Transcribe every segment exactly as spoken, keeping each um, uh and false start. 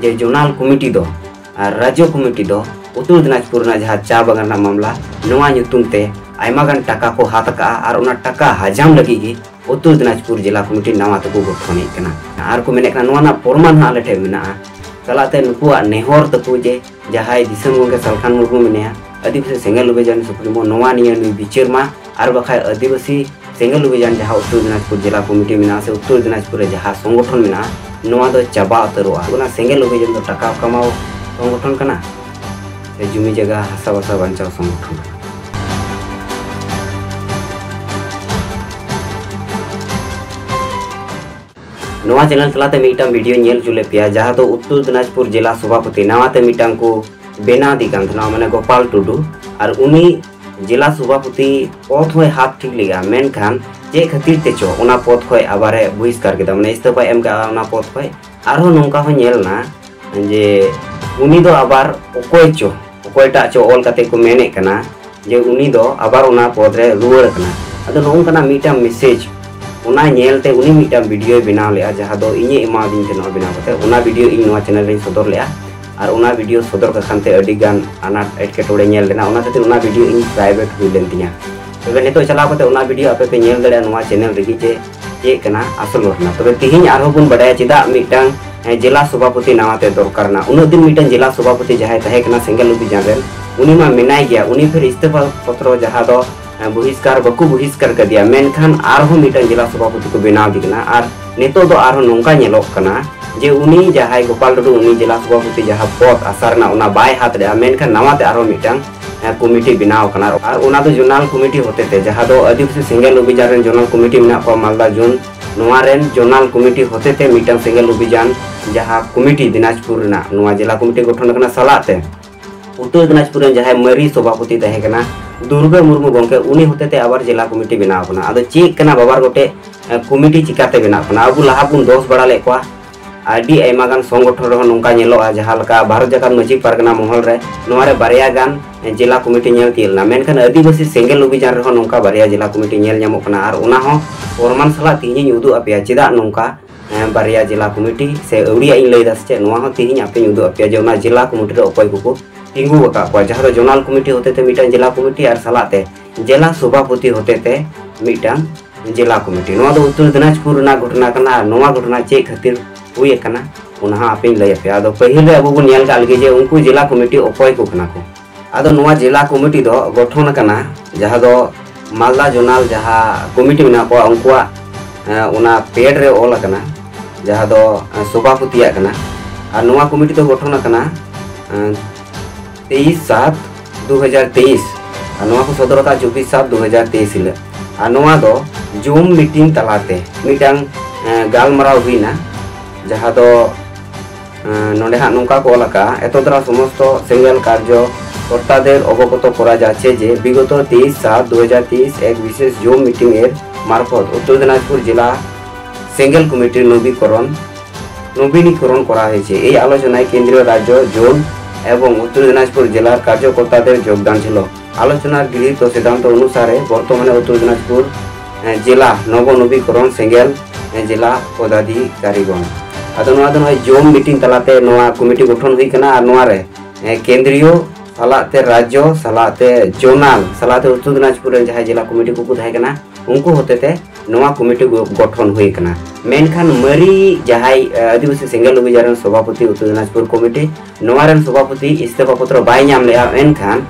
ᱡᱮ zonal committee ᱫᱚ ᱟᱨ ᱨᱟᱡᱽᱡᱚ ᱠᱚᱢᱤᱴᱤ ᱫᱚ ᱩᱛᱛᱚᱨ ᱫᱤᱱᱟᱡᱽᱯᱩᱨ ᱨᱮᱱᱟᱜ ᱡᱟᱦᱟᱸ ᱪᱟ ᱵᱟᱜᱟᱱ ᱨᱮᱱᱟᱜ ᱢᱟᱢᱞᱟ, ᱱᱚᱣᱟ ᱧᱩᱛᱩᱢ ᱛᱮ ᱟᱭᱢᱟ ᱜᱟᱱ ᱴᱟᱠᱟ ᱠᱚ ᱦᱟᱛ ᱟᱠᱟᱜᱼᱟ ᱟᱨ ᱚᱱᱟ ᱴᱟᱠᱟ ᱦᱟᱡᱟᱢ ᱞᱟᱹᱜᱤᱫ ᱜᱮ ᱩᱛᱛᱚᱨ ᱫᱤᱱᱟᱡᱽᱯᱩᱨ ᱡᱮᱞᱟ ᱠᱚᱢᱤᱴᱤ ᱱᱟᱣᱟ ᱛᱮᱠᱚ ᱜᱚᱴᱷᱚᱱᱮᱫ ᱠᱟᱱᱟ᱾ ᱟᱨ ᱠᱚ ᱢᱮᱱᱮᱫ ᱠᱟᱱᱟ, ᱱᱚᱣᱟ ᱨᱮᱱᱟᱜ ᱯᱨᱚᱢᱟᱱ ᱦᱚᱸ ᱟᱞᱮ ᱴᱷᱮᱱ ᱢᱮᱱᱟᱜᱼᱟ᱾ ᱪᱟᱞᱟᱜ ᱛᱮ ᱱᱩᱠᱩᱣᱟᱜ ᱱᱮᱦᱚᱨ ᱛᱟᱠᱚ ᱡᱮ ᱡᱟᱦᱟᱸᱭ ᱫᱤᱥᱚᱢ ᱜᱚᱢᱠᱮ ᱥᱟᱞᱠᱷᱟᱱ ᱢᱩᱨᱢᱩ ᱢᱮᱱᱟᱭᱟ, ᱟᱹᱫᱤᱵᱟᱹᱥᱤ ᱥᱮᱸᱜᱮᱞ ᱚᱵᱷᱤᱡᱟᱱ ᱥᱩᱯᱨᱤᱢᱳ, ᱱᱚᱣᱟ ᱱᱤᱭᱟᱹ ᱱᱩᱭ ᱵᱤᱪᱟᱹᱨ ᱢᱟ, ᱟᱨ ᱵᱟᱠᱷᱟᱡ ᱟᱹᱫᱤᱵᱟᱹᱥᱤ ᱥᱮᱸᱜᱮᱞ ᱚᱵᱷᱤᱡᱟᱱ ᱡᱟᱦᱟᱸ ᱩᱛᱛᱚᱨ ᱫᱤᱱᱟᱡᱽᱯᱩᱨ ᱡᱮᱞᱟ ᱠᱚᱢᱤᱴᱤ ᱢᱮᱱᱟᱜᱼᱟ ᱥᱮ ᱩᱛᱛᱚᱨ ᱫᱤᱱᱟᱡᱽᱯᱩᱨ ᱨᱮ ᱡᱟᱦᱟᱸ ᱥᱚᱝᱜᱚᱴᱷᱚᱱ ᱢᱮᱱᱟᱜᱼᱟ, ᱱᱚᱣᱟ ᱫᱚ ᱪᱟᱵᱟ ᱩᱛᱟᱹᱨᱚᱜᱼᱟ᱾ ᱚᱱᱟ ᱥᱮᱸᱜᱮᱞ ᱚᱵᱷᱤᱡᱟᱱ ᱫᱚ ᱴᱟᱠᱟ ᱠᱟᱢᱟᱣ ᱥᱚᱝᱜᱚᱴᱷᱚᱱ ᱠᱟᱱᱟ ᱥᱮ ᱡᱩᱢᱤ ᱡᱟᱭᱜᱟ ᱦᱟᱥᱟ ᱵᱷᱟᱥᱟ ᱵᱟᱧᱪᱟᱣ ᱥᱚᱝᱜᱚᱴᱷᱚᱱ ᱠᱟᱱᱟ? ᱱᱚᱣᱟ ᱪᱮᱱᱮᱞ ᱛᱟᱞᱟᱛᱮ ᱢᱤᱫᱴᱟᱝ ᱵᱷᱤᱰᱤᱭᱳ ᱧᱮᱞ ᱦᱚᱪᱚ ᱞᱮᱫ ᱯᱮᱭᱟ, ᱡᱟᱦᱟᱸ ᱫᱚ ᱩᱛᱛᱚᱨ ᱫᱤᱱᱟᱡᱽᱯᱩᱨ ᱡᱮᱞᱟ ᱥᱚᱵᱷᱟᱯᱚᱛᱤ ᱱᱟᱣᱟ ᱛᱮ ᱢᱤᱫᱴᱟᱝ ᱠᱚ ᱵᱮᱱᱟᱣ ᱫᱤ ᱠᱟᱱ ᱛᱟᱦᱮᱱᱟ, ᱢᱟᱱᱮ ᱜᱳᱯᱟᱞ ᱴᱩᱰᱩ᱾ ᱟᱨ ᱩᱱᱤ ᱡᱮᱞᱟ ᱥᱚᱵᱷᱟᱯᱚᱛᱤ ᱯᱚᱫᱽ ᱦᱚᱸᱭ ᱦᱟᱛ ᱴᱷᱤᱠ ᱞᱮᱜᱼᱟ, ᱢᱮᱱᱠᱷᱟᱱ ᱪᱮᱫ ᱠᱷᱟᱹᱛᱤᱨ ᱛᱮᱪᱚ ᱚᱱᱟ ᱯᱚᱫᱽ ᱠᱷᱚᱡ ᱟᱵᱟᱨᱮ ᱵᱚᱦᱤᱥᱠᱟᱨ ᱠᱮᱫᱟ, ᱢᱟᱱᱮ ᱤᱥᱛᱤᱯᱷᱟᱭ ᱮᱢ ᱠᱟᱜᱼᱟ ᱚᱱᱟ ᱯᱚᱫᱽ ᱠᱷᱚᱡ᱾ ᱟᱨᱦᱚᱸ ᱱᱚᱝᱠᱟ ᱦᱚᱸ ᱧᱮᱞ ᱮᱱᱟ ᱡᱮ ᱩᱱᱤ ᱫᱚ ᱟᱵᱟᱨ ᱚᱠᱚᱭ ᱪᱚ, ᱚᱠᱚᱭᱴᱟᱜ ᱪᱚ ᱚᱞ ᱠᱟᱛᱮ ᱠᱚ ᱢᱮᱱᱮᱫ ᱠᱟᱱᱟ ᱡᱮ ᱩᱱᱤ ᱫᱚ ᱟᱵᱟᱨ ᱚᱱᱟ ᱯᱚᱫᱽ ᱨᱮ ᱨᱩᱣᱟᱹᱲ ᱠᱟᱱᱟ᱾ ᱟᱫᱚ ᱱᱚᱜᱼᱚ ᱱᱚᱝᱠᱟᱱᱟᱜ ᱢᱤᱫᱴᱟᱝ ᱢᱮᱥᱮᱡᱽ ᱚᱱᱟ ᱧᱮᱞ ᱛᱮ ᱩᱱᱤ ᱢᱤᱫᱴᱟᱝ ᱵᱷᱤᱰᱤᱭᱳᱭ ᱵᱮᱱᱟᱣ ᱞᱮᱜᱼᱟ, ᱡᱟᱦᱟᱸ ᱫᱚ ᱤᱧᱮ ᱮᱢᱟᱣᱫᱤᱧ ᱛᱟᱦᱮᱱᱟ ᱵᱮᱱᱟᱣ ᱠᱟᱛᱮ᱾ ᱚᱱᱟ ᱵᱷᱤᱰᱤᱭᱳ ᱤᱧ ᱱᱚᱣᱟ ᱪᱮᱱᱮᱞ ᱨᱮᱧ ᱥᱚᱫᱚᱨ ᱞᱮᱜᱼᱟ᱾ ᱟᱨ ᱚᱱᱟ ᱵᱷᱤᱰᱤᱭᱳ ᱥᱚᱫᱚᱨ ᱠᱟᱜ ᱠᱷᱟᱱ ᱛᱮ ᱟᱹᱰᱤ ᱜᱟᱱ ᱟᱱᱟᱴ ᱮᱴᱠᱮᱴᱚᱬᱮ ᱧᱮᱞ ᱞᱮᱱᱟ, ᱚᱱᱟ ᱠᱷᱟᱹᱛᱤᱨ ᱚᱱᱟ ᱵᱷᱤᱰᱤᱭᱳ ᱤᱧ ᱯᱨᱟᱭᱵᱷᱮᱴ ᱦᱩᱭ ᱞᱮᱱ ᱛᱤᱧᱟ᱾ ᱛᱚᱵᱮ ᱱᱤᱛᱚᱜ ᱪᱟᱞᱟᱣ ᱠᱟᱛᱮ ᱚᱱᱟ ᱵᱷᱤᱰᱤᱭᱳ ᱟᱯᱮ ᱯᱮ ᱧᱮᱞ ᱫᱟᱲᱮᱭᱟᱜᱼᱟ ᱱᱚᱣᱟ ᱪᱮᱱᱮᱞ ᱨᱮᱜᱮ ᱡᱮ ᱪᱮᱫ ᱠᱟᱱᱟ ᱟᱥᱚᱞ ᱜᱷᱚᱴᱚᱱᱟ᱾ ᱛᱚᱵᱮ ᱛᱤᱦᱤᱧ ᱟᱨᱦᱚᱸ ᱵᱚᱱ ᱵᱟᱰᱟᱭᱟ ᱪᱮᱫᱟᱜ ᱢᱤᱫᱴᱟᱝ, ᱮ, ᱡᱮᱞᱟ ᱥᱚᱵᱷᱟᱯᱚᱛᱤ ᱱᱟᱣᱟ ᱛᱮ ᱫᱚᱨᱠᱟᱨ ᱱᱟ᱾ ᱩᱱᱟᱹᱜ ᱫᱤᱱ ᱢᱤᱫᱴᱟᱝ ᱡᱮᱞᱟ ᱥᱚᱵᱷᱟᱯᱚᱛᱤ ᱡᱟᱦᱟᱸᱭ ᱛᱟᱦᱮᱸ ᱠᱟᱱᱟ ᱥᱮᱸᱜᱮᱞ ᱚᱵᱷᱤᱡᱟᱱ ᱨᱮᱱ, ᱩᱱᱤ ᱢᱟ ᱢᱮᱱᱟᱭ ᱜᱮᱭᱟ, ᱩᱱᱤ ᱯᱷᱤᱨ ᱤᱥᱛᱤᱯᱷᱟ ᱯᱚᱛᱨᱚ ᱡᱟᱦᱟᱸ ᱫᱚ, ᱮ, ᱵᱚᱦᱤᱥᱠᱟᱨ ᱵᱟᱠᱚ ᱵᱚᱦᱤᱥᱠᱟᱨ ᱠᱟᱫᱮᱭᱟ, ᱢᱮᱱᱠᱷᱟᱱ ᱟᱨᱦᱚᱸ ᱢᱤᱫᱴᱟᱝ ᱡᱮᱞᱟ ᱥᱚᱵᱷᱟᱯᱚᱛᱤ ᱠᱚ ᱵᱮᱱᱟᱣ ᱫᱮ ᱠᱟᱱᱟ᱾ ᱟᱨ ᱱᱤᱛᱚᱜ ᱫᱚ ᱟᱨᱦᱚᱸ ᱱᱚᱝᱠᱟ ᱧᱮᱞᱚᱜ ᱠᱟᱱᱟ ᱡᱮ ᱩᱱᱤ ᱡᱟᱦᱟᱸᱭ ᱜᱳᱯᱟᱞ ᱴᱩᱰᱩ, ᱩᱱᱤ ᱡᱮᱞᱟ ᱥᱚᱵᱷᱟᱯᱚᱛᱤ ᱡᱟᱦᱟᱸ ᱯᱚᱫᱽ ᱟᱥᱟ ᱨᱮᱱᱟᱜ ᱚᱱᱟ ᱵᱟᱭ ᱦᱟᱛ ᱞᱮᱜᱼᱟ, ᱢᱮᱱᱠᱷᱟᱱ ᱱᱟᱣᱟ ᱛᱮ ᱟᱨᱦᱚᱸ ᱢᱤᱫᱴᱟᱝ, ᱮ, ᱠᱚᱢᱤᱴᱤ ᱵᱮᱱᱟᱣ ᱠᱟᱱᱟ᱾ ᱟᱨ ᱚᱱᱟ ᱫᱚ ᱡᱳᱱᱟᱞ ᱠᱚᱢᱤᱴᱤ ᱦᱚᱛᱮᱛᱮ, ᱡᱟᱦᱟᱸ ᱫᱚ ᱟᱹᱫᱤᱵᱟᱹᱥᱤ ᱥᱮᱸᱜᱮᱞ ᱚᱵᱷᱤᱡᱟᱱ ᱨᱮᱱ ᱡᱳᱱᱟᱞ ᱠᱚᱢᱤᱴᱤ ᱢᱮᱱᱟᱜ ᱠᱚᱣᱟ ᱢᱟᱞᱫᱟ ᱡᱳᱱ, ᱱᱚᱣᱟ ᱨᱮᱱ ᱡᱳᱱᱟᱞ ᱠᱚᱢᱤᱴᱤ ᱦᱚᱛᱮᱛᱮ ᱢᱤᱫᱴᱟᱝ ᱥᱮᱸᱜᱮᱞ ᱚᱵᱷᱤᱡᱟᱱ ᱡᱟᱦᱟᱸ ᱠᱚᱢᱤᱴᱤ ᱫᱤᱱᱟᱡᱽᱯᱩᱨ ᱨᱮᱱᱟᱜ ᱱᱚᱣᱟ ᱡᱮᱞᱟ ᱠᱚᱢᱤᱴᱤ ᱜᱚᱴᱷᱚᱱ ᱟᱠᱟᱱᱟ, ᱥᱟᱞᱟᱜ ᱛᱮ ᱩᱛᱛᱚᱨ ᱫᱤᱱᱟᱡᱽᱯᱩᱨ ᱨᱮᱱ ᱡᱟᱦᱟᱸᱭ ᱢᱟᱹᱨᱤ ᱥᱚᱵᱷᱟᱯᱚᱛᱤ ᱛᱟᱦᱮᱸ ᱠᱟᱱᱟ ᱫᱩᱨᱜᱟᱹ ᱢᱩᱨᱢᱩ ᱜᱚᱢᱠᱮ, ᱩᱱᱤ ᱦᱚᱛᱮᱛᱮ ᱟᱵᱟᱨ ᱡᱮᱞᱟ ᱠᱚᱢᱤᱴᱤ ᱵᱮᱱᱟᱣ ᱟᱠᱟᱱᱟ᱾ ᱟᱫᱚ ᱪᱮᱫ ᱠᱟᱱᱟ ᱵᱟᱵᱟᱨ ᱜᱚᱴᱮᱡ, ᱮ, ᱠᱚᱢᱤᱴᱤ ᱪᱤᱠᱟᱛᱮ ᱵᱮᱱᱟᱜ ᱠᱟᱱᱟ? ᱟᱵᱚ ᱞᱟᱦᱟ ᱵᱚᱱ ᱫᱚᱥ ᱵᱟᱲᱟ ᱞᱮᱫ ᱠᱚᱣᱟ, ᱟᱹᱰᱤ ᱟᱭᱢᱟ ᱜᱟᱱ ᱥᱚᱝᱜᱚᱴᱷᱚᱱ ᱨᱮᱦᱚᱸ ᱱᱚᱝᱠᱟ ᱧᱮᱞᱚᱜᱼᱟ, ᱡᱟᱦᱟᱸ ᱞᱮᱠᱟ ᱵᱷᱟᱨᱚᱛ ᱡᱟᱠᱟᱛ ᱢᱟᱹᱡᱷᱤ ᱯᱟᱨᱜᱟᱱᱟ ᱢᱚᱦᱚᱞ ᱨᱮ ᱱᱚᱣᱟ ᱨᱮ ᱵᱟᱨᱭᱟ ᱜᱟᱱ ᱡᱮᱞᱟ ᱠᱚᱢᱤᱴᱤ ᱧᱮᱞ ᱛᱤᱭᱳᱜ ᱞᱮᱱᱟ, ᱢᱮᱱᱠᱷᱟᱱ ᱟᱹᱫᱤᱵᱟᱹᱥᱤ ᱥᱮᱸᱜᱮᱞ ᱚᱵᱷᱤᱡᱟᱱ ᱨᱮᱦᱚᱸ ᱱᱚᱝᱠᱟ ᱵᱟᱨᱭᱟ ᱡᱮᱞᱟ ᱠᱚᱢᱤᱴᱤ ᱧᱮᱞ ᱧᱟᱢᱚᱜ ᱠᱟᱱᱟ᱾ ᱟᱨ ᱚᱱᱟ ᱦᱚᱸ ᱯᱨᱚᱢᱟᱱ ᱥᱟᱞᱟᱜ ᱛᱮᱦᱮᱧᱤᱧ ᱩᱫᱩᱜ ᱟᱯᱮᱭᱟ ᱪᱮᱫᱟᱜ ᱱᱚᱝᱠᱟ, ᱵᱟᱨᱭᱟ ᱡᱮᱞᱟ ᱠᱚᱢᱤᱴᱤ ᱥᱮ ᱟᱹᱣᱲᱤᱭᱟᱜ ᱤᱧ ᱞᱟᱹᱭ ᱮᱫᱟ ᱥᱮ ᱪᱮᱫ, ᱱᱚᱣᱟ ᱦᱚᱸ ᱛᱮᱦᱮᱧ ᱟᱯᱮᱧ ᱩᱫᱩᱜ ᱟᱯᱮᱭᱟ ᱡᱮ ᱚᱱᱟ ᱡᱮᱞᱟ ᱠᱚᱢᱤᱴᱤ ᱨᱮ ᱚᱠᱚᱭ ᱠᱚᱠᱚ ᱛᱤᱸᱜᱩ ᱟᱠᱟᱫ ᱠᱚᱣᱟ, ᱡᱟᱦᱟᱸ ᱫᱚ ᱡᱚᱱᱟᱞ ᱠᱚᱢᱤᱴᱤ ᱦᱚᱛᱮᱛᱮ ᱢᱤᱫᱴᱟᱝ ᱡᱮᱞᱟ ᱠᱚᱢᱤᱴᱤ ᱟᱨ ᱥᱟᱞᱟᱜ ᱛᱮ ᱡᱮᱞᱟ ᱥᱚᱵᱷᱟᱯᱚᱛᱤ ᱦᱚᱛᱮᱛᱮ ᱢᱤᱫᱴᱟᱝ ᱡᱮᱞᱟ ᱠᱚᱢᱤᱴᱤ᱾ ᱱᱚᱣᱟ ᱫᱚ ᱩᱛᱛᱚᱨ ᱫᱤᱱᱟᱡᱽᱯᱩᱨ ᱨᱮᱱᱟᱜ ᱜᱷᱚᱴᱚᱱᱟ ᱠᱟᱱᱟ ᱟᱨ ᱱᱚᱣᱟ ᱜᱷᱚᱴᱚᱱᱟ ᱪᱮᱫ ᱠᱷᱟᱹᱛᱤᱨ ᱦᱩᱭ ᱟᱠᱟᱱᱟ, ᱚᱱᱟ ᱦᱚᱸ ᱟᱯᱮᱧ ᱞᱟᱹᱭ ᱟᱯᱮᱭᱟ᱾ ᱟᱫᱚ ᱯᱟᱹᱦᱤᱞ ᱨᱮ ᱟᱵᱚ ᱵᱚᱱ ᱧᱮᱞ ᱠᱟᱜ ᱞᱮᱜᱮ ᱡᱮ ᱩᱱᱠᱩ ᱡᱮᱞᱟ ᱠᱚᱢᱤᱴᱤ ᱚᱠᱚᱭ ᱠᱚ ᱠᱟᱱᱟ ᱠᱚ᱾ ᱟᱫᱚ ᱱᱚᱣᱟ ᱡᱮᱞᱟ ᱠᱚᱢᱤᱴᱤ ᱫᱚ ᱜᱚᱴᱷᱚᱱ ᱟᱠᱟᱱᱟ, ᱡᱟᱦᱟᱸ ᱫᱚ ᱢᱟᱞᱫᱟ ᱡᱚᱱᱟᱞ ᱡᱟᱦᱟᱸ ᱠᱚᱢᱤᱴᱤ ᱢᱮᱱᱟᱜ ᱠᱚᱣᱟ, ᱩᱱᱠᱩᱣᱟᱜ, ᱮ, ᱚᱱᱟ ᱯᱮᱰ ᱨᱮ ᱚᱞ ᱟᱠᱟᱱᱟ, ᱡᱟᱦᱟᱸ ᱫᱚ, ᱮ, ᱥᱚᱵᱷᱟᱯᱚᱛᱤᱭᱟᱜ ᱠᱟᱱᱟ᱾ ᱟᱨ ᱱᱚᱣᱟ ᱠᱚᱢᱤᱴᱤ ᱫᱚ ᱜᱚᱴᱷᱚᱱ ᱟᱠᱟᱱᱟ, ᱮ, ᱛᱮᱭᱤᱥ ᱥᱟᱛ ᱫᱩ ᱦᱟᱡᱟᱨ ᱛᱮᱭᱤᱥ, ᱟᱨ ᱱᱚᱣᱟ ᱠᱚ ᱥᱚᱫᱚᱨ ᱟᱠᱟᱫ ᱪᱚᱵᱵᱤᱥ ᱥᱟᱛ ᱫᱩ ᱦᱟᱡᱟᱨ ᱛᱮᱭᱤᱥ ᱦᱤᱞᱳᱜ᱾ ᱟᱨ ᱱᱚᱣᱟ ᱫᱚ ᱡᱩᱢ ᱢᱤᱴᱤᱝ ᱛᱟᱞᱟᱛᱮ ᱢᱤᱫᱴᱟᱝ, ᱮ, ᱜᱟᱞᱢᱟᱨᱟᱣ ᱦᱩᱭᱱᱟ, ᱡᱟᱦᱟᱸ ᱫᱚ, ᱮ, ᱱᱚᱰᱮ ᱦᱟᱸᱜ ᱱᱚᱝᱠᱟ ᱠᱚ ᱚᱞ ᱟᱠᱟᱫᱼᱟ, ᱮᱛᱚᱫᱨᱟ ᱥᱚᱢᱚᱥᱛᱚ ᱥᱮᱸᱜᱮᱞ ᱠᱟᱨᱡᱚ কর্তাদের অবগত করা যাচ্ছে যে বিগত তেইশ সাত দুই হাজার তেইশ এক বিশেষ জুম মিটিং এর মারফত উত্তর দিনাজপুর জেলা সেঙ্গেল কমিটির নবীকরণ নবীনীকরণ করা হয়েছে। এই আলোচনায় কেন্দ্রীয় রাজ্য, জোন এবং উত্তর দিনাজপুর জেলার কার্যকর্তাদের যোগদান ছিল। আলোচনার গৃহীত সিদ্ধান্ত অনুসারে বর্তমানে উত্তর দিনাজপুর, এ, জেলা নবনবীকরণ সেঙ্গেল, এ, জেলা পদাধিকারীগণ। ᱟᱫᱚ ᱱᱚᱣᱟ ᱫᱚ ᱱᱚᱜᱼᱚᱭ ᱡᱩᱢ ᱢᱤᱴᱤᱝ ᱛᱟᱞᱟᱛᱮ ᱱᱚᱣᱟ ᱠᱚᱢᱤᱴᱤ ᱜᱚᱴᱷᱚᱱ ᱦᱩᱭ ᱠᱟᱱᱟ ᱟᱨ ᱱᱚᱣᱟ ᱨᱮ, ᱮ, ᱠᱮᱱᱫᱨᱤᱭᱚ ᱥᱟᱞᱟᱜ ᱛᱮ ᱨᱟᱡᱽᱡᱚ ᱥᱟᱞᱟᱜ ᱛᱮ ᱡᱳᱱᱟᱞ ᱥᱟᱞᱟᱜ ᱛᱮ ᱩᱛᱛᱚᱨ ᱫᱤᱱᱟᱡᱽᱯᱩᱨ ᱨᱮᱱ ᱡᱟᱦᱟᱸᱭ ᱡᱮᱞᱟ ᱠᱚᱢᱤᱴᱤ ᱠᱚᱠᱚ ᱛᱟᱦᱮᱸ ᱠᱟᱱᱟ, ᱩᱱᱠᱩ ᱦᱚᱛᱮᱛᱮ ᱱᱚᱣᱟ ᱠᱚᱢᱤᱴᱤ ᱜᱚ-, ᱜᱚᱴᱷᱚᱱ ᱦᱩᱭ ᱠᱟᱱᱟ᱾ ᱢᱮᱱᱠᱷᱟᱱ ᱢᱟᱹᱨᱤ ᱡᱟᱦᱟᱸᱭ, ᱮ, ᱟᱹᱫᱤᱵᱟᱹᱥᱤ ᱥᱮᱸᱜᱮᱞ ᱚᱵᱷᱤᱡᱟᱱ ᱨᱮᱱ ᱥᱚᱵᱷᱟᱯᱚᱛᱤ ᱩᱛᱛᱚᱨ ᱫᱤᱱᱟᱡᱽᱯᱩᱨ ᱠᱚᱢᱤᱴᱤ, ᱱᱚᱣᱟ ᱨᱮᱱ ᱥᱚᱵᱷᱟᱯᱚᱛᱤ ᱤᱥᱛᱤᱯᱷᱟ ᱯᱚᱛᱨᱚ ᱵᱟᱭ ᱧᱟᱢ ᱞᱮᱜᱼᱟ᱾ ᱮᱱᱠᱷᱟᱱ,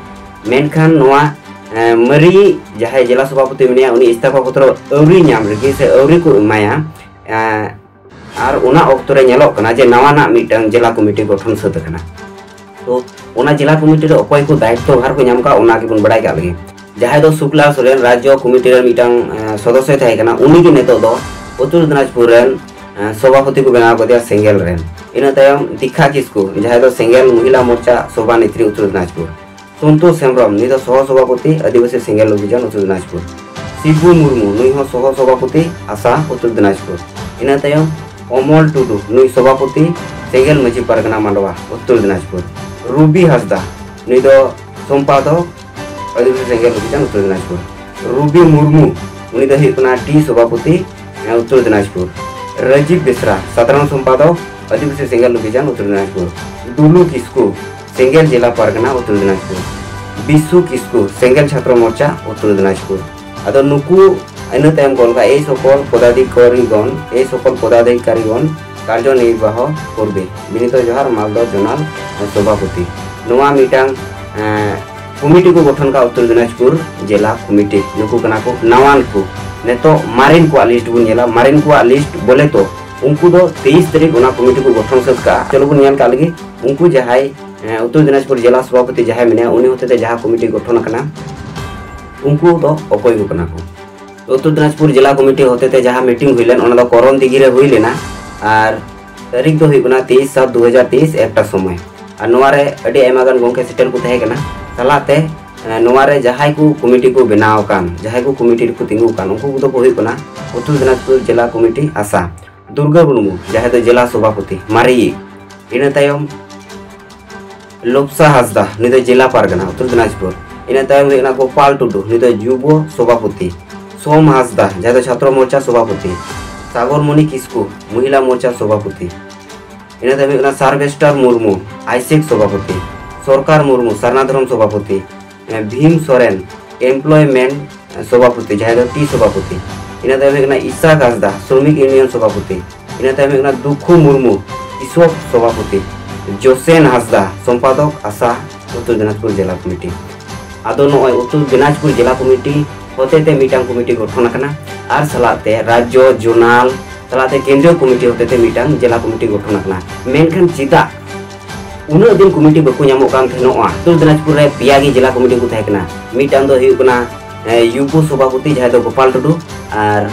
ᱢᱮᱱᱠᱷᱟᱱ ᱱᱚᱣᱟ, ᱮ, ᱢᱟᱹᱨᱤ ᱡᱟᱦᱟᱸᱭ ᱡᱮᱞᱟ ᱥᱚᱵᱷᱟᱯᱚᱛᱤ ᱢᱮᱱᱟᱭᱟ, ᱩᱱᱤ ᱤᱥᱛᱤᱯᱷᱟ ᱯᱚᱛᱨᱚ ᱟᱹᱣᱨᱤ ᱧᱟᱢ ᱨᱮᱜᱮ ᱥᱮ ᱟᱹᱣᱨᱤ ᱠᱚ ᱮᱢᱟᱭᱟ, ᱮ, ᱟᱨ ᱚᱱᱟ ᱚᱠᱛᱚ ᱨᱮ ᱧᱮᱞᱚᱜ ᱠᱟᱱᱟ ᱡᱮ ᱱᱟᱣᱟᱱᱟᱜ ᱢᱤᱫᱴᱟᱝ ᱡᱮᱞᱟ ᱠᱚᱢᱤᱴᱤ ᱜᱚᱴᱷᱚᱱ ᱥᱟᱹᱛ ᱟᱠᱟᱱᱟ᱾ ᱛᱚ, ᱚᱱᱟ ᱡᱮᱞᱟ ᱠᱚᱢᱤᱴᱤ ᱨᱮ ᱚᱠᱚᱭ ᱠᱚ ᱫᱟᱭᱤᱛᱛᱚ ᱵᱷᱟᱨ ᱠᱚ ᱧᱟᱢ ᱠᱟᱜᱼᱟ, ᱚᱱᱟ ᱜᱮᱵᱚᱱ ᱵᱟᱲᱟᱭ ᱠᱟᱜ ᱞᱮᱜᱮ᱾ ᱡᱟᱦᱟᱸᱭ ᱫᱚ ᱥᱩᱠᱞᱟᱞ ᱥᱚᱨᱮᱱ, ᱨᱟᱡᱽᱡᱚ ᱠᱚᱢᱤᱴᱤ ᱨᱮᱱ ᱢᱤᱫᱴᱟᱝ, ᱮ, ᱥᱚᱫᱚᱥᱥᱚᱭ ᱛᱟᱦᱮᱸ ᱠᱟᱱᱟ, ᱩᱱᱤ ᱜᱮ ᱱᱤᱛᱚᱜ ᱫᱚ ᱩᱛᱛᱚᱨ ᱫᱤᱱᱟᱡᱽᱯᱩᱨ ᱨᱮᱱ, ᱮ, ᱥᱚᱵᱷᱟᱯᱚᱛᱤ ᱠᱚ ᱵᱮᱱᱟᱣ ᱠᱟᱫᱮᱭᱟ ᱥᱮᱸᱜᱮᱞ ᱨᱮᱱ᱾ ᱤᱱᱟᱹ ᱛᱟᱭᱚᱢ ᱫᱤᱠᱷᱟ ᱠᱤᱥᱠᱩ, ᱡᱟᱦᱟᱸᱭ ᱫᱚ ᱥᱮᱸᱜᱮᱞ ᱢᱚᱦᱤᱞᱟ ᱢᱳᱨᱪᱟ ᱥᱚᱵᱷᱟ ᱱᱮᱛᱨᱤ ᱩᱛᱛᱚᱨ ᱫᱤᱱᱟᱡᱽᱯᱩᱨ᱾ ᱥᱚᱱᱛᱳᱥ ᱦᱮᱢᱵᱨᱚᱢ, ᱱᱩᱭ ᱫᱚ ᱥᱚᱦᱚ ᱥᱚᱵᱷᱟᱯᱚᱛᱤ ᱟᱹᱫᱤᱵᱟᱹᱥᱤ ᱥᱮᱸᱜᱮᱞ ᱚᱵᱷᱤᱡᱟᱱ ᱩᱛᱛᱚᱨ ᱫᱤᱱᱟᱡᱽᱯᱩᱨ᱾ ᱥᱤᱵᱩ ᱢᱩᱨᱢᱩ, ᱱᱩᱭ ᱦᱚᱸ ᱥᱚᱦᱚ ᱥᱚᱵᱷᱟᱯᱚᱛᱤ ᱟᱥᱟ ᱩᱛᱛᱚᱨ ᱫᱤᱱᱟᱡᱽᱯᱩᱨ᱾ ᱤᱱᱟᱹ ᱛᱟᱭᱚᱢ ᱚᱢᱚᱞ ᱴᱩᱰᱩ, ᱱᱩᱭ ᱥᱚᱵᱷᱟᱯᱚᱛᱤ ᱥᱮᱸᱜᱮᱞ ᱢᱟᱹᱡᱷᱤ ᱯᱟᱨᱜᱟᱱᱟ ᱢᱟᱰᱣᱟ ᱩᱛᱛᱚᱨ ᱫᱤᱱᱟᱡᱽᱯᱩᱨ᱾ ᱨᱩᱵᱤ ᱦᱟᱸᱥᱫᱟ, ᱱᱩᱭ ᱫᱚ ᱥᱚᱢᱯᱟᱫᱚᱠ ᱟᱹᱫᱤᱵᱟᱹᱥᱤ ᱥᱮᱸᱜᱮᱞ ᱚᱵᱷᱤᱡᱟᱱ ᱩᱛᱛᱚᱨ ᱫᱤᱱᱟᱡᱽᱯᱩᱨ᱾ ᱨᱩᱵᱤ ᱢᱩᱨᱢᱩ, ᱩᱱᱤ ᱫᱚ ᱦᱩᱭᱩᱜ ᱠᱟᱱᱟ ᱴᱤ ᱥᱚᱵᱷᱟᱯᱚᱛᱤ, ᱮ, ᱩᱛᱛᱚᱨ ᱫᱤᱱᱟᱡᱽᱯᱩᱨ᱾ ᱨᱟᱡᱤᱵ ᱵᱮᱥᱨᱟ, ᱥᱟᱫᱷᱟᱨᱚᱱ ᱥᱚᱢᱯᱟᱫᱚᱠ, ᱟᱹᱫᱤᱵᱟᱹᱥᱤ ᱥᱮᱸᱜᱮᱞ ᱚᱵᱷᱤᱡᱟᱱ, ᱩᱛᱛᱚᱨ ᱫᱤᱱᱟᱡᱽᱯᱩᱨ᱾ ᱫᱩᱞᱩ ᱠᱤᱥᱠᱩ, ᱥᱮᱸᱜᱮᱞ ᱡᱮᱞᱟ ᱯᱟᱨᱜᱟᱱᱟ, ᱩᱛᱛᱚᱨ ᱫᱤᱱᱟᱡᱽᱯᱩᱨ᱾ ᱵᱤᱥᱩ ᱠᱤᱥᱠᱩ, ᱥᱮᱸᱜᱮᱞ ᱪᱷᱟᱛᱨᱚ ᱢᱳᱨᱪᱟ, ᱩᱛᱛᱚᱨ ᱫᱤᱱᱟᱡᱽᱯᱩᱨ᱾ ᱟᱫᱚ ᱱᱩᱠᱩ ᱤᱱᱟᱹ ᱛᱟᱭᱚᱢ ᱠᱚ ᱚᱞ ᱠᱟᱜᱼᱟ, ᱮᱭ ᱥᱚᱠᱚᱞ ᱯᱚᱫᱟᱫᱷᱤᱠᱟᱨᱤᱜᱚণ, ᱮᱭ ᱥᱚᱠᱚᱞ ᱯᱚᱫᱟᱫᱷᱤᱠᱟᱨᱤᱜᱚণ, ᱠᱟᱨᱡᱚ ᱱᱤᱨᱵᱟᱦᱚ ᱠᱚᱨᱵᱮ, ᱵᱤᱱᱤᱛ ᱡᱚᱦᱟᱨ, ᱢᱟᱞᱫᱟ ᱡᱳᱱᱟᱞ ᱥᱚᱵᱷᱟᱯᱚᱛᱤ᱾ ᱱᱚᱣᱟ ᱢᱤᱫᱴᱟᱝ, ᱮᱸ, ᱠᱚᱢᱤᱴᱤ ᱠᱚ ᱜᱚᱴᱷᱚᱱ ᱠᱟᱜᱼᱟ, ᱩᱛᱛᱚᱨ ᱫᱤᱱᱟᱡᱽᱯᱩᱨ ᱡᱮᱞᱟ ᱠᱚᱢᱤᱴᱤ᱾ ᱱᱩᱠᱩ ᱠᱟᱱᱟ ᱠᱚ ᱱᱟᱣᱟᱱ ᱠᱚ᱾ ᱱᱤᱛᱚᱜ ᱢᱟᱨᱮᱱ ᱠᱚᱣᱟᱜ ᱞᱤᱥᱴ ᱵᱚᱱ ᱧᱮᱞᱟ, ᱢᱟᱨᱮᱱ ᱠᱚᱣᱟᱜ ᱞᱤᱥᱴ ᱵᱚᱞᱮ ᱛᱚ ᱩᱱᱠᱩ ᱫᱚ ᱛᱮᱭᱤᱥ ᱛᱟᱹᱨᱤᱠᱷ ᱚᱱᱟ ᱠᱚᱢᱤᱴᱤ ᱠᱚ ᱜᱚᱴᱷᱚᱱ ᱥᱟᱹᱛ ᱠᱟᱜᱼᱟ᱾ ᱪᱚᱞᱚ ᱵᱚᱱ ᱧᱮᱞ ᱠᱟᱜ ᱞᱮᱜᱮ, ᱩᱱᱠᱩ ᱡᱟᱦᱟᱸᱭ, ᱮᱸ, ᱩᱛᱛᱚᱨ ᱫᱤᱱᱟᱡᱽᱯᱩᱨ ᱡᱮᱞᱟ ᱥᱚᱵᱷᱟᱯᱚᱛᱤ ᱡᱟᱦᱟᱸᱭ ᱢᱮᱱᱟᱭᱟ, ᱩᱱᱤ ᱦᱚᱛᱮᱛᱮ ᱡᱟᱦᱟᱸ ᱠᱚᱢᱤᱴᱤ ᱜᱚᱴᱷᱚᱱ ᱟᱠᱟᱱᱟ, ᱩᱱᱠᱩ ᱫᱚ ᱚᱠᱚᱭ ᱠᱚ ᱠᱟᱱᱟ ᱠᱚ? ᱩᱛᱛᱚᱨ ᱫᱤᱱᱟᱡᱽᱯᱩᱨ ᱡᱮᱞᱟ ᱠᱚᱢᱤᱴᱤ ᱦᱚᱛᱮᱛᱮ ᱡᱟᱦᱟᱸ ᱢᱤᱴᱤᱝ ᱦᱩᱭ ᱞᱮᱱ, ᱚᱱᱟ ᱫᱚ ᱠᱚᱨᱚᱱ ᱫᱤᱜᱷᱤ ᱨᱮ ᱦᱩᱭ ᱞᱮᱱᱟ᱾ ᱟᱨ ᱛᱟᱹᱨᱤᱠᱷ ᱫᱚ ᱦᱩᱭᱩᱜ ᱠᱟᱱᱟ ᱛᱮᱭᱤᱥ ᱥᱟᱛ ᱫᱩ ᱦᱟᱡᱟᱨ ᱛᱮᱭᱤᱥ, ᱮᱠᱴᱟ ᱥᱚᱢᱚᱭ᱾ ᱟᱨ ᱱᱚᱣᱟ ᱨᱮ ᱟᱹᱰᱤ ᱟᱭᱢᱟ ᱜᱟᱱ ᱜᱚᱢᱠᱮ ᱥᱮᱴᱮᱨ ᱠᱚ ᱛᱟᱦᱮᱸ ᱠᱟᱱᱟ᱾ ᱥᱟᱞᱟᱜ ᱛᱮ, ᱮᱸ, ᱱᱚᱣᱟ ᱨᱮ ᱡᱟᱦᱟᱸᱭ ᱠᱚ ᱠᱚᱢᱤᱴᱤ ᱠᱚ ᱵᱮᱱᱟᱣ ᱟᱠᱟᱱ, ᱡᱟᱦᱟᱸᱭ ᱠᱚ ᱠᱚᱢᱤᱴᱤ ᱨᱮᱠᱚ ᱛᱤᱸᱜᱩ ᱟᱠᱟᱱ, ᱩᱱᱠᱩ ᱠᱚᱫᱚ ᱠᱚ ᱦᱩᱭᱩᱜ ᱠᱟᱱᱟ ᱩᱛᱛᱚᱨ ᱫᱤᱱᱟᱡᱽᱯᱩᱨ ᱡᱮᱞᱟ ᱠᱚᱢᱤᱴᱤ ᱟᱥᱟ, ᱫᱩᱨᱜᱟᱹ ᱢᱩᱨᱢᱩ, ᱡᱟᱦᱟᱸᱭ ᱫᱚ ᱡᱮᱞᱟ ᱥᱚᱵᱷᱟᱯᱚᱛᱤ, ᱢᱟᱨᱮᱭᱤᱡ᱾ ᱤᱱᱟᱹ ᱛᱟᱭᱚᱢ ᱞᱳᱯᱥᱟ ᱦᱟᱸᱥᱫᱟ, ᱱᱩᱭ ᱫᱚ ᱡᱮᱞᱟ ᱯᱟᱨᱜᱟᱱᱟ, ᱩᱛᱛᱚᱨ ᱫᱤᱱᱟᱡᱽᱯᱩᱨ᱾ ᱤᱱᱟᱹ ᱛᱟᱭᱚᱢ ᱦᱩᱭᱩᱜ ᱠᱟᱱᱟ ᱜᱳᱯᱟᱞ ᱴᱩᱰᱩ, ᱱᱩᱭ ᱫᱚ ᱡᱩᱵᱚ ᱥᱚᱵᱷᱟᱯᱚᱛᱤ᱾ ᱥᱳᱢ ᱦᱟᱸᱥᱫᱟ, ᱡᱟᱦᱟᱸᱭ ᱫᱚ ᱪᱷᱟᱛᱨᱚ ᱢᱳᱨᱪᱟ ᱥᱚᱵᱷᱟᱯᱚᱛᱤ᱾ ᱥᱟᱜᱚᱨ ᱢᱚᱱᱤ ᱠᱤᱥᱠᱩ, ᱢᱚᱦᱤᱞᱟ ᱢᱳᱨᱪᱟ ᱥᱚᱵᱷᱟᱯᱚᱛᱤ᱾ ᱤᱱᱟᱹ ᱛᱟᱭᱚᱢ ᱦᱩᱭᱩᱜ ᱠᱟᱱᱟ ᱥᱟᱨᱵᱷᱮᱥᱴᱟᱨ ᱢᱩᱨᱢᱩ, ᱟᱭᱥᱮᱠ ᱥᱚᱵᱷᱟᱯᱚᱛᱤ᱾ ᱥᱚᱨᱠᱟᱨ ᱢᱩᱨᱢᱩ, ᱥᱟᱨᱱᱟ ᱫᱷᱚᱨᱚᱢ ᱥᱚᱵᱷᱟᱯᱚᱛᱤ᱾ ᱮ, ᱵᱷᱤᱢ ᱥᱚᱨᱮᱱ, ᱮᱢᱯᱞᱚᱭᱢᱮᱱᱴ ᱥᱚᱵᱷᱟᱯᱚᱛᱤ, ᱡᱟᱦᱟᱸᱭ ᱫᱚ ᱴᱤ ᱥᱚᱵᱷᱟᱯᱚᱛᱤ᱾ ᱤᱱᱟᱹ ᱛᱟᱭᱚᱢ ᱦᱩᱭᱩᱜ ᱠᱟᱱᱟ ᱤᱥᱟᱠ ᱦᱟᱸᱥᱫᱟ, ᱥᱨᱚᱢᱤᱠ ᱤᱭᱩᱱᱤᱭᱚᱱ ᱥᱚᱵᱷᱟᱯᱚᱛᱤ᱾ ᱤᱱᱟᱹ ᱛᱟᱭᱚᱢ ᱦᱩᱭᱩᱜ ᱠᱟᱱᱟ ᱫᱩᱠᱷᱩ ᱢᱩᱨᱢᱩ, ᱠᱤᱥᱚᱠ ᱥᱚᱵᱷᱟᱯᱚᱛᱤ᱾ ᱡᱳᱥᱮᱱ ᱦᱟᱸᱥᱫᱟ, ᱥᱚᱢᱯᱟᱫᱚᱠ ᱟᱥᱟ, ᱩᱛᱛᱚᱨ ᱫᱤᱱᱟᱡᱽᱯᱩᱨ ᱡᱮᱞᱟ ᱠᱚᱢᱤᱴᱤ᱾ ᱟᱫᱚ ᱱᱚᱜᱼᱚᱭ ᱩᱛᱛᱚᱨ ᱫᱤᱱᱟᱡᱽᱯᱩᱨ ᱡᱮᱞᱟ ᱠᱚᱢᱤᱴᱤ ᱦᱚᱛᱮᱛᱮ ᱢᱤᱫᱴᱟᱝ ᱠᱚᱢᱤᱴᱤ ᱜᱚᱴᱷᱚᱱ ᱟᱠᱟᱱᱟ, ᱟᱨ ᱥᱟᱞᱟᱜ ᱛᱮ ᱨᱟᱡᱽᱡᱚ, ᱡᱳᱱᱟᱞ, ᱥᱟᱞᱟᱜ ᱛᱮ ᱠᱮᱱᱫᱨᱤᱭᱚ ᱠᱚᱢᱤᱴᱤ ᱦᱚᱛᱮᱛᱮ ᱢᱤᱫᱴᱟᱝ ᱡᱮᱞᱟ ᱠᱚᱢᱤᱴᱤ ᱜᱚᱴᱷᱚᱱ ᱟᱠᱟᱱᱟ᱾ ᱢᱮᱱᱠᱷᱟᱱ ᱪᱮᱫᱟᱜ ᱩᱱᱟᱹᱜ ᱫᱤᱱ ᱠᱚᱢᱤᱴᱤ ᱵᱟᱠᱚ ᱧᱟᱢᱚᱜ ᱠᱟᱱ ᱛᱟᱦᱮᱱᱚᱜᱼᱟ? ᱩᱛᱛᱚᱨ ᱫᱤᱱᱟᱡᱽᱯᱩᱨ ᱨᱮ ᱯᱮᱭᱟ ᱜᱮ ᱡᱮᱞᱟ ᱠᱚᱢᱤᱴᱤ ᱠᱚ ᱛᱟᱦᱮᱸ ᱠᱟᱱᱟ᱾ ᱢᱤᱫᱴᱟᱝ ᱫᱚ ᱦᱩᱭᱩᱜ ᱠᱟᱱᱟ, ᱮ, ᱭᱩᱵᱚ ᱥᱚᱵᱷᱟᱯᱚᱛᱤ, ᱡᱟᱦᱟᱸᱭ ᱫᱚ ᱜᱳᱯᱟᱞ ᱴᱩᱰᱩ, ᱟᱨ,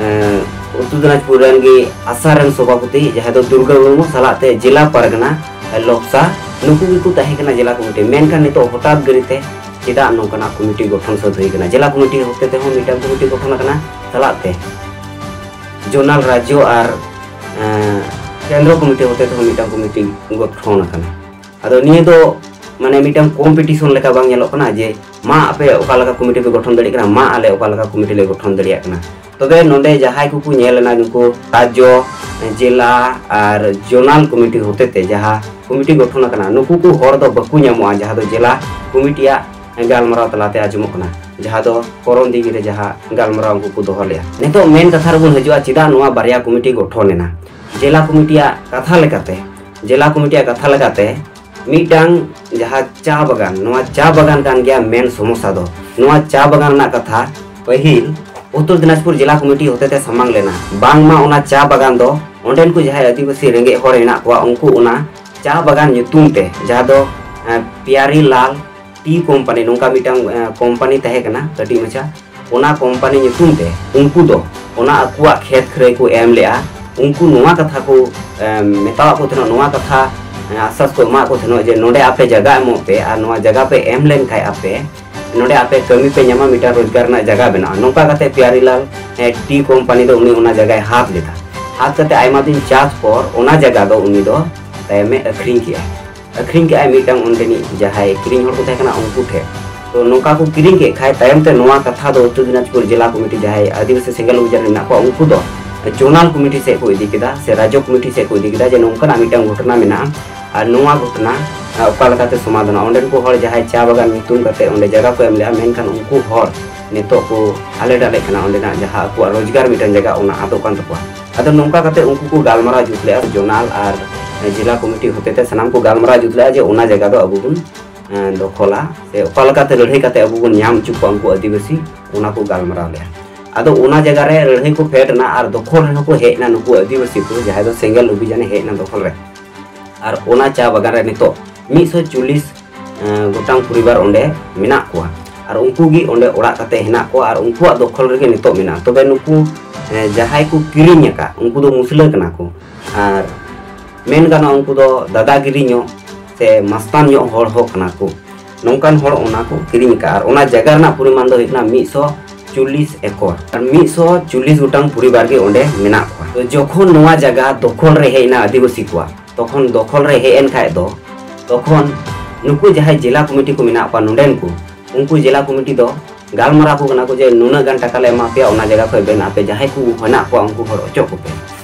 ᱮ, ᱩᱛᱛᱚᱨ ᱫᱤᱱᱟᱡᱽᱯᱩᱨ ᱨᱮᱱ ᱜᱮ ᱟᱥᱟ ᱨᱮᱱ ᱥᱚᱵᱷᱟᱯᱚᱛᱤ, ᱡᱟᱦᱟᱸᱭ ᱫᱚ ᱫᱩᱨᱜᱟ ᱢᱩᱨᱢᱩ, ᱥᱟᱞᱟᱜ ᱛᱮ ᱡᱮᱞᱟ ᱯᱟᱨᱜᱟᱱᱟ, ᱮ, ᱞᱚᱯᱥᱟ, ᱱᱩᱠᱩ ᱜᱮᱠᱚ ᱛᱟᱦᱮᱸ ᱠᱟᱱᱟ ᱡᱮᱞᱟ ᱠᱚᱢᱤᱴᱤ᱾ ᱢᱮᱱᱠᱷᱟᱱ ᱱᱤᱛᱚᱜ ᱦᱚᱴᱟᱛ ᱜᱟᱹᱨᱤ ᱛᱮ ᱪᱮᱫᱟᱜ ᱱᱚᱝᱠᱟᱱᱟᱜ ᱠᱚᱢᱤᱴᱤ ᱜᱚᱴᱷᱚᱱ ᱥᱟᱹᱛ ᱦᱩᱭ ᱠᱟᱱᱟ? ᱡᱮᱞᱟ ᱠᱚᱢᱤᱴᱤ ᱦᱚᱛᱮ ᱛᱮᱦᱚᱸ ᱢᱤᱫᱴᱟᱝ ᱠᱚᱢᱤᱴᱤ ᱜᱚᱴᱷᱚᱱ ᱟᱠᱟᱱᱟ, ᱥᱟᱞᱟᱜ ᱛᱮ ᱡᱳᱱᱟᱞ, ᱨᱟᱡᱽᱡᱚ ᱟᱨ, ᱮᱸ, ᱠᱮᱱᱫᱨᱚ ᱠᱚᱢᱤᱴᱤ ᱦᱚᱛᱮ ᱛᱮᱦᱚᱸ ᱢᱤᱫᱴᱟᱝ ᱠᱚᱢᱤᱴᱤ ᱜᱚᱴᱷᱚᱱ ᱟᱠᱟᱱᱟ᱾ ᱟᱫᱚ ᱱᱤᱭᱟᱹ ᱫᱚ ᱢᱟᱱᱮ ᱢᱤᱫᱴᱟᱝ ᱠᱚᱢᱯᱤᱴᱤᱥᱚᱱ ᱞᱮᱠᱟ ᱵᱟᱝ ᱧᱮᱞᱚᱜ ᱠᱟᱱᱟ ᱡᱮ ᱢᱟ ᱟᱯᱮ ᱚᱠᱟ ᱞᱮᱠᱟ ᱠᱚᱢᱤᱴᱤ ᱯᱮ ᱜᱚᱴᱷᱚᱱ ᱫᱟᱲᱮᱭᱟᱜ ᱠᱟᱱᱟ, ᱢᱟ ᱟᱞᱮ ᱚᱠᱟ ᱞᱮᱠᱟ ᱠᱚᱢᱤᱴᱤ ᱞᱮ ᱜᱚᱴᱷᱚᱱ ᱫᱟᱲᱮᱭᱟᱜ ᱠᱟᱱᱟ᱾ ᱛᱚᱵᱮ ᱱᱚᱰᱮ ᱡᱟᱦᱟᱸᱭ ᱠᱚᱠᱚ ᱧᱮᱞ ᱮᱱᱟ, ᱱᱩᱠᱩ ᱨᱟᱡᱽᱡᱚ, ᱡᱮᱞᱟ ᱟᱨ ᱡᱳᱱᱟᱞ ᱠᱚᱢᱤᱴᱤ ᱦᱚᱛᱮᱛᱮ ᱡᱟᱦᱟᱸ ᱠᱚᱢᱤᱴᱤ ᱜᱚᱴᱷᱚᱱ ᱟᱠᱟᱱᱟ, ᱱᱩᱠᱩ ᱠᱚ ᱦᱚᱲ ᱫᱚ ᱵᱟᱠᱚ ᱧᱟᱢᱚᱜᱼᱟ, ᱡᱟᱦᱟᱸ ᱫᱚ ᱡᱮᱞᱟ ᱠᱚᱢᱤᱴᱤᱭᱟᱜ ᱜᱟᱞᱢᱟᱨᱟᱣ ᱛᱟᱞᱟᱛᱮ ᱟᱸᱡᱚᱢᱚᱜ ᱠᱟᱱᱟ, ᱡᱟᱦᱟᱸ ᱫᱚ ᱠᱚᱨᱚᱱ ᱫᱤᱜᱷᱤ ᱨᱮ ᱡᱟᱦᱟᱸ ᱜᱟᱞᱢᱟᱨᱟᱣ ᱩᱱᱠᱩ ᱠᱚ ᱫᱚᱦᱚ ᱞᱮᱫᱼᱟ᱾ ᱱᱤᱛᱚᱜ ᱢᱮᱱ ᱠᱟᱛᱷᱟ ᱨᱮᱵᱚᱱ ᱦᱤᱡᱩᱜᱼᱟ, ᱪᱮᱫᱟᱜ ᱱᱚᱣᱟ ᱵᱟᱨᱭᱟ ᱠᱚᱢᱤᱴᱤ ᱜᱚᱴᱷᱚᱱ ᱮᱱᱟ? ᱡᱮᱞᱟ ᱠᱚᱢᱤᱴᱤᱭᱟᱜ ᱠᱟᱛᱷᱟ ᱞᱮᱠᱟᱛᱮ, ᱡᱮᱞᱟ ᱠᱚᱢᱤᱴᱤᱭᱟᱜ ᱠᱟᱛᱷᱟ ᱞᱮᱠᱟᱛᱮ, ᱢᱤᱫᱴᱟᱝ ᱡᱟᱦᱟᱸ ᱪᱟ ᱵᱟᱜᱟᱱ, ᱱᱚᱣᱟ ᱪᱟ ᱵᱟᱜᱟᱱ ᱠᱟᱱ ᱜᱮᱭᱟ ᱢᱮᱱ ᱥᱚᱢᱚᱥᱥᱟ ᱫᱚ᱾ ᱱᱚᱣᱟ ᱪᱟ ᱵᱟᱜᱟᱱ ᱨᱮᱱᱟᱜ ᱠᱟᱛᱷᱟ ᱯᱟᱹᱦᱤᱞ ᱩᱛᱛᱚᱨ ᱫᱤᱱᱟᱡᱽᱯᱩᱨ ᱡᱮᱞᱟ ᱠᱚᱢᱤᱴᱤ ᱦᱚᱛᱮᱛᱮ ᱥᱟᱢᱟᱝ ᱞᱮᱱᱟ᱾ ᱵᱟᱝᱢᱟ ᱚᱱᱟ ᱪᱟ ᱵᱟᱜᱟᱱ ᱫᱚ ᱚᱸᱰᱮᱱ ᱠᱚ ᱡᱟᱦᱟᱸᱭ ᱟᱹᱫᱤᱵᱟᱹᱥᱤ ᱨᱮᱸᱜᱮᱡ ᱦᱚᱲ ᱢᱮᱱᱟᱜ ᱠᱚᱣᱟ, ᱩᱱᱠᱩ ᱚᱱᱟ ᱪᱟ ᱵᱟᱜᱟᱱ ᱧᱩᱛᱩᱢ ᱛᱮ, ᱡᱟᱦᱟᱸ ᱫᱚ, ᱮᱸ, ᱯᱤᱭᱟᱨᱤ ᱞᱟᱞ ᱴᱤ ᱠᱳᱢᱯᱟᱱᱤ, ᱱᱚᱝᱠᱟ ᱢᱤᱫᱴᱟᱝ, ᱮᱸ, ᱠᱳᱢᱯᱟᱱᱤ ᱛᱟᱦᱮᱸ ᱠᱟᱱᱟ ᱠᱟᱹᱴᱤᱡ ᱢᱟᱪᱷᱟ, ᱚᱱᱟ ᱠᱳᱢᱯᱟᱱᱤ ᱧᱩᱛᱩᱢ ᱛᱮ ᱩᱱᱠᱩ ᱫᱚ ᱚᱱᱟ ᱟᱠᱚᱣᱟᱜ ᱠᱷᱮᱛ ᱠᱷᱟᱹᱨᱟᱹᱭ ᱠᱚ ᱮᱢ ᱞᱮᱜᱼᱟ᱾ ᱩᱱᱠᱩ ᱱᱚᱣᱟ ᱠᱟᱛᱷᱟ ᱠᱚ, ᱮᱸ, ᱢᱮᱛᱟᱣᱟᱫ ᱠᱚ ᱛᱟᱦᱮᱱᱟ, ᱱᱚᱣᱟ ᱠᱟᱛᱷᱟ, ᱮᱸ, ᱟᱥᱥᱟᱥ ᱠᱚ ᱮᱢᱟᱫ ᱠᱚ ᱛᱟᱦᱮᱱᱟ ᱡᱮ ᱱᱚᱰᱮ ᱟᱯᱮ ᱡᱟᱭᱜᱟ ᱮᱢᱚᱜ ᱯᱮ ᱟᱨ ᱱᱚᱣᱟ ᱡᱟᱭᱜᱟ ᱯᱮ ᱮᱢ ᱞᱮᱱᱠᱷᱟᱡ ᱟᱯᱮ, ᱱᱚᱰᱮ ᱟᱯᱮ ᱠᱟᱹᱢᱤ ᱯᱮ ᱧᱟᱢᱟ, ᱢᱤᱫᱴᱟᱝ ᱨᱳᱡᱽᱜᱟᱨ ᱨᱮᱱᱟᱜ ᱡᱟᱭᱜᱟ ᱵᱮᱱᱟᱜᱼᱟ᱾ ᱱᱚᱝᱠᱟ ᱠᱟᱛᱮ ᱯᱤᱭᱟᱨᱤᱞᱟᱞ, ᱮᱸ, ᱴᱤ ᱠᱳᱢᱯᱟᱱᱤ ᱫᱚ ᱩᱱᱤ ᱚᱱᱟ ᱡᱟᱭᱜᱟᱭ ᱦᱟᱛ ᱞᱮᱫᱟ᱾ ᱦᱟᱛ ᱠᱟᱛᱮ ᱟᱭᱢᱟ ᱫᱤᱱ ᱪᱟᱥ ᱯᱚᱨ ᱚᱱᱟ ᱡᱟᱭᱜᱟ ᱫᱚ ᱩᱱᱤ ᱫᱚ ᱛᱟᱭᱚᱢᱮ ᱟᱹᱠᱷᱨᱤᱧ ᱠᱮᱜᱼᱟ᱾ ᱟᱹᱠᱷᱨᱤᱧ ᱠᱮᱜᱼᱟᱭ ᱢᱤᱫᱴᱟᱝ ᱚᱸᱰᱮᱱᱤᱡ ᱡᱟᱦᱟᱸᱭ ᱠᱤᱨᱤᱧ ᱦᱚᱲ ᱠᱚ ᱛᱟᱦᱮᱸ ᱠᱟᱱᱟ ᱩᱱᱠᱩ ᱴᱷᱮᱱ᱾ ᱛᱚ ᱱᱚᱝᱠᱟ ᱠᱚ ᱠᱤᱨᱤᱧ ᱠᱮᱫ ᱠᱷᱟᱡ, ᱛᱟᱭᱚᱢ ᱛᱮ ᱱᱚᱣᱟ ᱠᱟᱛᱷᱟ ᱫᱚ ᱩᱛᱛᱚᱨ ᱫᱤᱱᱟᱡᱽᱯᱩᱨ ᱡᱮᱞᱟ ᱠᱚᱢᱤᱴᱤ ᱡᱟᱦᱟᱸᱭ ᱟᱹᱫᱤᱵᱟᱹᱥᱤ ᱥᱮᱸᱜᱮᱞ ᱚᱵᱷᱤᱡᱟᱱ ᱨᱮ ᱢᱮᱱᱟᱜ ᱠᱚᱣᱟ ᱩᱱᱠᱩ ᱫᱚ ᱡᱳᱱᱟᱞ ᱠᱚᱢᱤᱴᱤ ᱥᱮᱫ ᱠᱚ ᱤᱫᱤ ᱠᱮᱫᱟ ᱥᱮ ᱨᱟᱡᱽᱡᱚ ᱠᱚᱢᱤᱴᱤ ᱥᱮᱫ ᱠᱚ ᱤᱫᱤ ᱠᱮᱫᱟ ᱡᱮ ᱱᱚᱝᱠᱟᱱᱟᱜ ᱢᱤᱫᱴᱟᱝ ᱜᱷᱚᱴᱚᱱᱟ ᱢᱮᱱᱟᱜᱼᱟ ᱟᱨ ᱱᱚᱣᱟ ᱜᱷᱚᱴᱚᱱᱟ, ᱟᱸ, ᱚᱠᱟ ᱞᱮᱠᱟᱛᱮ ᱥᱚᱢᱟᱫᱷᱟᱱᱚᱜᱼᱟ᱾ ᱚᱸᱰᱮᱱ ᱠᱚ ᱦᱚᱲ ᱡᱟᱦᱟᱸᱭ ᱪᱟ ᱵᱟᱜᱟᱱ ᱧᱩᱛᱩᱢ ᱠᱟᱛᱮ ᱚᱸᱰᱮ ᱡᱟᱭᱜᱟ ᱠᱚ ᱮᱢ ᱞᱮᱜᱼᱟ, ᱢᱮᱱᱠᱷᱟᱱ ᱩᱱᱠᱩ ᱦᱚᱲ ᱱᱤᱛᱚᱜ ᱠᱚ ᱦᱟᱞᱮ ᱰᱟᱞᱮᱜ ᱠᱟᱱᱟ, ᱚᱸᱰᱮᱱᱟᱜ ᱡᱟᱦᱟᱸ ᱟᱠᱚᱣᱟᱜ ᱨᱳᱡᱽᱜᱟᱨ ᱢᱤᱫᱴᱟᱝ ᱡᱟᱭᱜᱟ ᱚᱱᱟ ᱟᱫᱚᱜ ᱠᱟᱱ ᱛᱟᱠᱚᱣᱟ᱾ ᱟᱫᱚ ᱱᱚᱝᱠᱟ ᱠᱟᱛᱮ ᱩᱱᱠᱩ ᱠᱚ ᱜᱟᱞᱢᱟᱨᱟᱣ ᱡᱩᱛ ᱞᱮᱜᱼᱟ ᱡᱳᱱᱟᱞ ᱟᱨ ᱡᱮᱞᱟ ᱠᱚᱢᱤᱴᱤ ᱦᱚᱛᱮᱛᱮ ᱥᱟᱱᱟᱢ ᱠᱚ ᱜᱟᱞᱢᱟᱨᱟᱣ ᱡᱩᱛ ᱞᱮᱜᱼᱟ ᱡᱮ ᱚᱱᱟ ᱡᱟᱭᱜᱟ ᱫᱚ ᱟᱵᱚ ᱵᱚᱱ, ᱮᱸ, ᱫᱚᱠᱷᱚᱞᱟ ᱥᱮ ᱚᱠᱟ ᱞᱮᱠᱟᱛᱮ ᱞᱟᱹᱲᱦᱟᱹᱭ ᱠᱟᱛᱮ ᱟᱵᱚ ᱵᱚᱱ ᱧᱟᱢ ᱦᱚᱪᱚ ᱠᱚᱣᱟ ᱩᱱᱠᱩ ᱟᱹᱫᱤᱵᱟᱹᱥᱤ, ᱚᱱᱟ ᱠᱚ ᱜᱟᱞᱢᱟᱨᱟᱣ ᱞᱮᱜᱼᱟ᱾ ᱟᱫᱚ ᱚᱱᱟ ᱡᱟᱭᱜᱟ ᱨᱮ ᱞᱟᱹᱲᱦᱟᱹᱭ ᱠᱚ ᱯᱷᱮᱰ ᱮᱱᱟ ᱟᱨ ᱫᱚᱠᱷᱚᱞ ᱨᱮᱦᱚᱸ ᱠᱚ ᱦᱮᱡ ᱮᱱᱟ ᱱᱩᱠᱩ ᱟᱹᱫᱤᱵᱟᱹᱥᱤ ᱠᱚ, ᱡᱟᱦᱟᱸᱭ ᱫᱚ ᱥᱮᱸᱜᱮᱞ ᱚᱵᱷᱤᱡᱟᱱᱮ ᱦᱮᱡ ᱮᱱᱟ ᱫᱚᱠᱷᱚᱞ ᱨᱮ᱾ ᱟᱨ ᱚᱱᱟ ᱪᱟ ᱵᱟᱜᱟᱱ ᱨᱮ ᱱᱤᱛᱚᱜ ᱢᱤᱫ ᱥᱚ ᱪᱚᱞᱞᱤᱥ, ᱮᱸ, ᱜᱚᱴᱟᱝ ᱯᱚᱨᱤᱵᱟᱨ ᱚᱸᱰᱮ ᱢᱮᱱᱟᱜ ᱠᱚᱣᱟ᱾ ᱟᱨ ᱩᱱᱠᱩ ᱜᱮ ᱚᱸᱰᱮ ᱚᱲᱟᱜ ᱠᱟᱛᱮ ᱦᱮᱱᱟᱜ ᱠᱚᱣᱟ ᱟᱨ ᱩᱱᱠᱩᱣᱟᱜ ᱫᱚᱠᱷᱚᱞ ᱨᱮᱜᱮ ᱱᱤᱛᱚᱜ ᱢᱮᱱᱟᱜᱼᱟ᱾ ᱛᱚᱵᱮ ᱱᱩᱠᱩ, ᱮᱸ, ᱡᱟᱦᱟᱸᱭ ᱠᱚ ᱠᱤᱨᱤᱧ ᱟᱠᱟᱫ, ᱩᱱᱠᱩ ᱫᱚ ᱢᱩᱥᱞᱟᱹ ᱠᱟᱱᱟ ᱠᱚ᱾ ᱟᱨ ᱢᱮᱱ ᱜᱟᱱᱚᱜᱼᱟ, ᱩᱱᱠᱩ ᱫᱚ ᱫᱟᱫᱟᱜᱤᱨᱤ ᱧᱚᱜ ᱥᱮ ᱢᱟᱥᱛᱟᱱ ᱧᱚᱜ ᱦᱚᱲ ᱦᱚᱸ ᱠᱟᱱᱟ ᱠᱚ᱾ ᱱᱚᱝᱠᱟᱱ ᱦᱚᱲ ᱚᱱᱟ ᱠᱚ ᱠᱤᱨᱤᱧ ᱟᱠᱟᱫᱼᱟ᱾ ᱟᱨ ᱚᱱᱟ ᱡᱟᱭᱜᱟ ᱨᱮᱱᱟᱜ ᱯᱚᱨᱤᱢᱟᱱ ᱫᱚ ᱦᱩᱭᱩᱜ ᱠᱟᱱᱟ ᱢᱤᱫ ᱥᱚ ᱪᱚᱞᱞᱤᱥ ᱮᱠᱚᱨ᱾ ᱟᱨ ᱢᱤᱫ ᱥᱚ ᱪᱚᱞᱞᱤᱥ ᱜᱚᱴᱟᱝ ᱯᱚᱨᱤᱵᱟᱨ ᱜᱮ ᱚᱸᱰᱮ ᱢᱮᱱᱟᱜ ᱠᱚᱣᱟ᱾ ᱛᱚ, ᱡᱚᱠᱷᱚᱱ ᱱᱚᱣᱟ ᱡᱟᱭᱜᱟ ᱫᱚᱠᱷᱚᱞ ᱨᱮ ᱦᱮᱡ ᱮᱱᱟ ᱟᱹᱫᱤᱵᱟᱹᱥᱤ ᱠᱚᱣᱟᱜ, ᱛᱚᱠᱷᱚᱱ ᱫᱚᱠᱷᱚᱞ ᱨᱮ ᱦᱮᱡ ᱮᱱ ᱠᱷᱟᱡ ᱫᱚ, ᱛᱚᱠᱷᱚᱱ ᱱᱩᱠᱩ ᱡᱟᱦᱟᱸᱭ ᱡᱮᱞᱟ ᱠᱚᱢᱤᱴᱤ ᱠᱚ ᱢᱮᱱᱟᱜ ᱠᱚᱣᱟ ᱱᱚᱰᱮᱱ ᱠᱚ, ᱩᱱᱠᱩ ᱡᱮᱞᱟ ᱠᱚᱢᱤᱴᱤ ᱫᱚ ᱜᱟᱞᱢᱟᱨᱟᱣ ᱠᱚ ᱠᱟᱱᱟ ᱠᱚ ᱡᱮ ᱱᱩᱱᱟᱹᱜ ᱜᱟᱱ ᱴᱟᱠᱟ ᱞᱮ ᱮᱢᱟ ᱯᱮᱭᱟ, ᱚᱱᱟ ᱡᱟᱭᱜᱟ ᱠᱷᱚᱱ ᱵᱮᱱ ᱟᱯᱮ ᱡᱟᱦᱟᱸᱭ ᱠᱚ ᱦᱮᱱᱟᱜ ᱠᱚᱣᱟ ᱩᱱᱠᱩ ᱦᱚᱲ ᱚᱪᱚᱜ ᱠᱚᱯᱮ᱾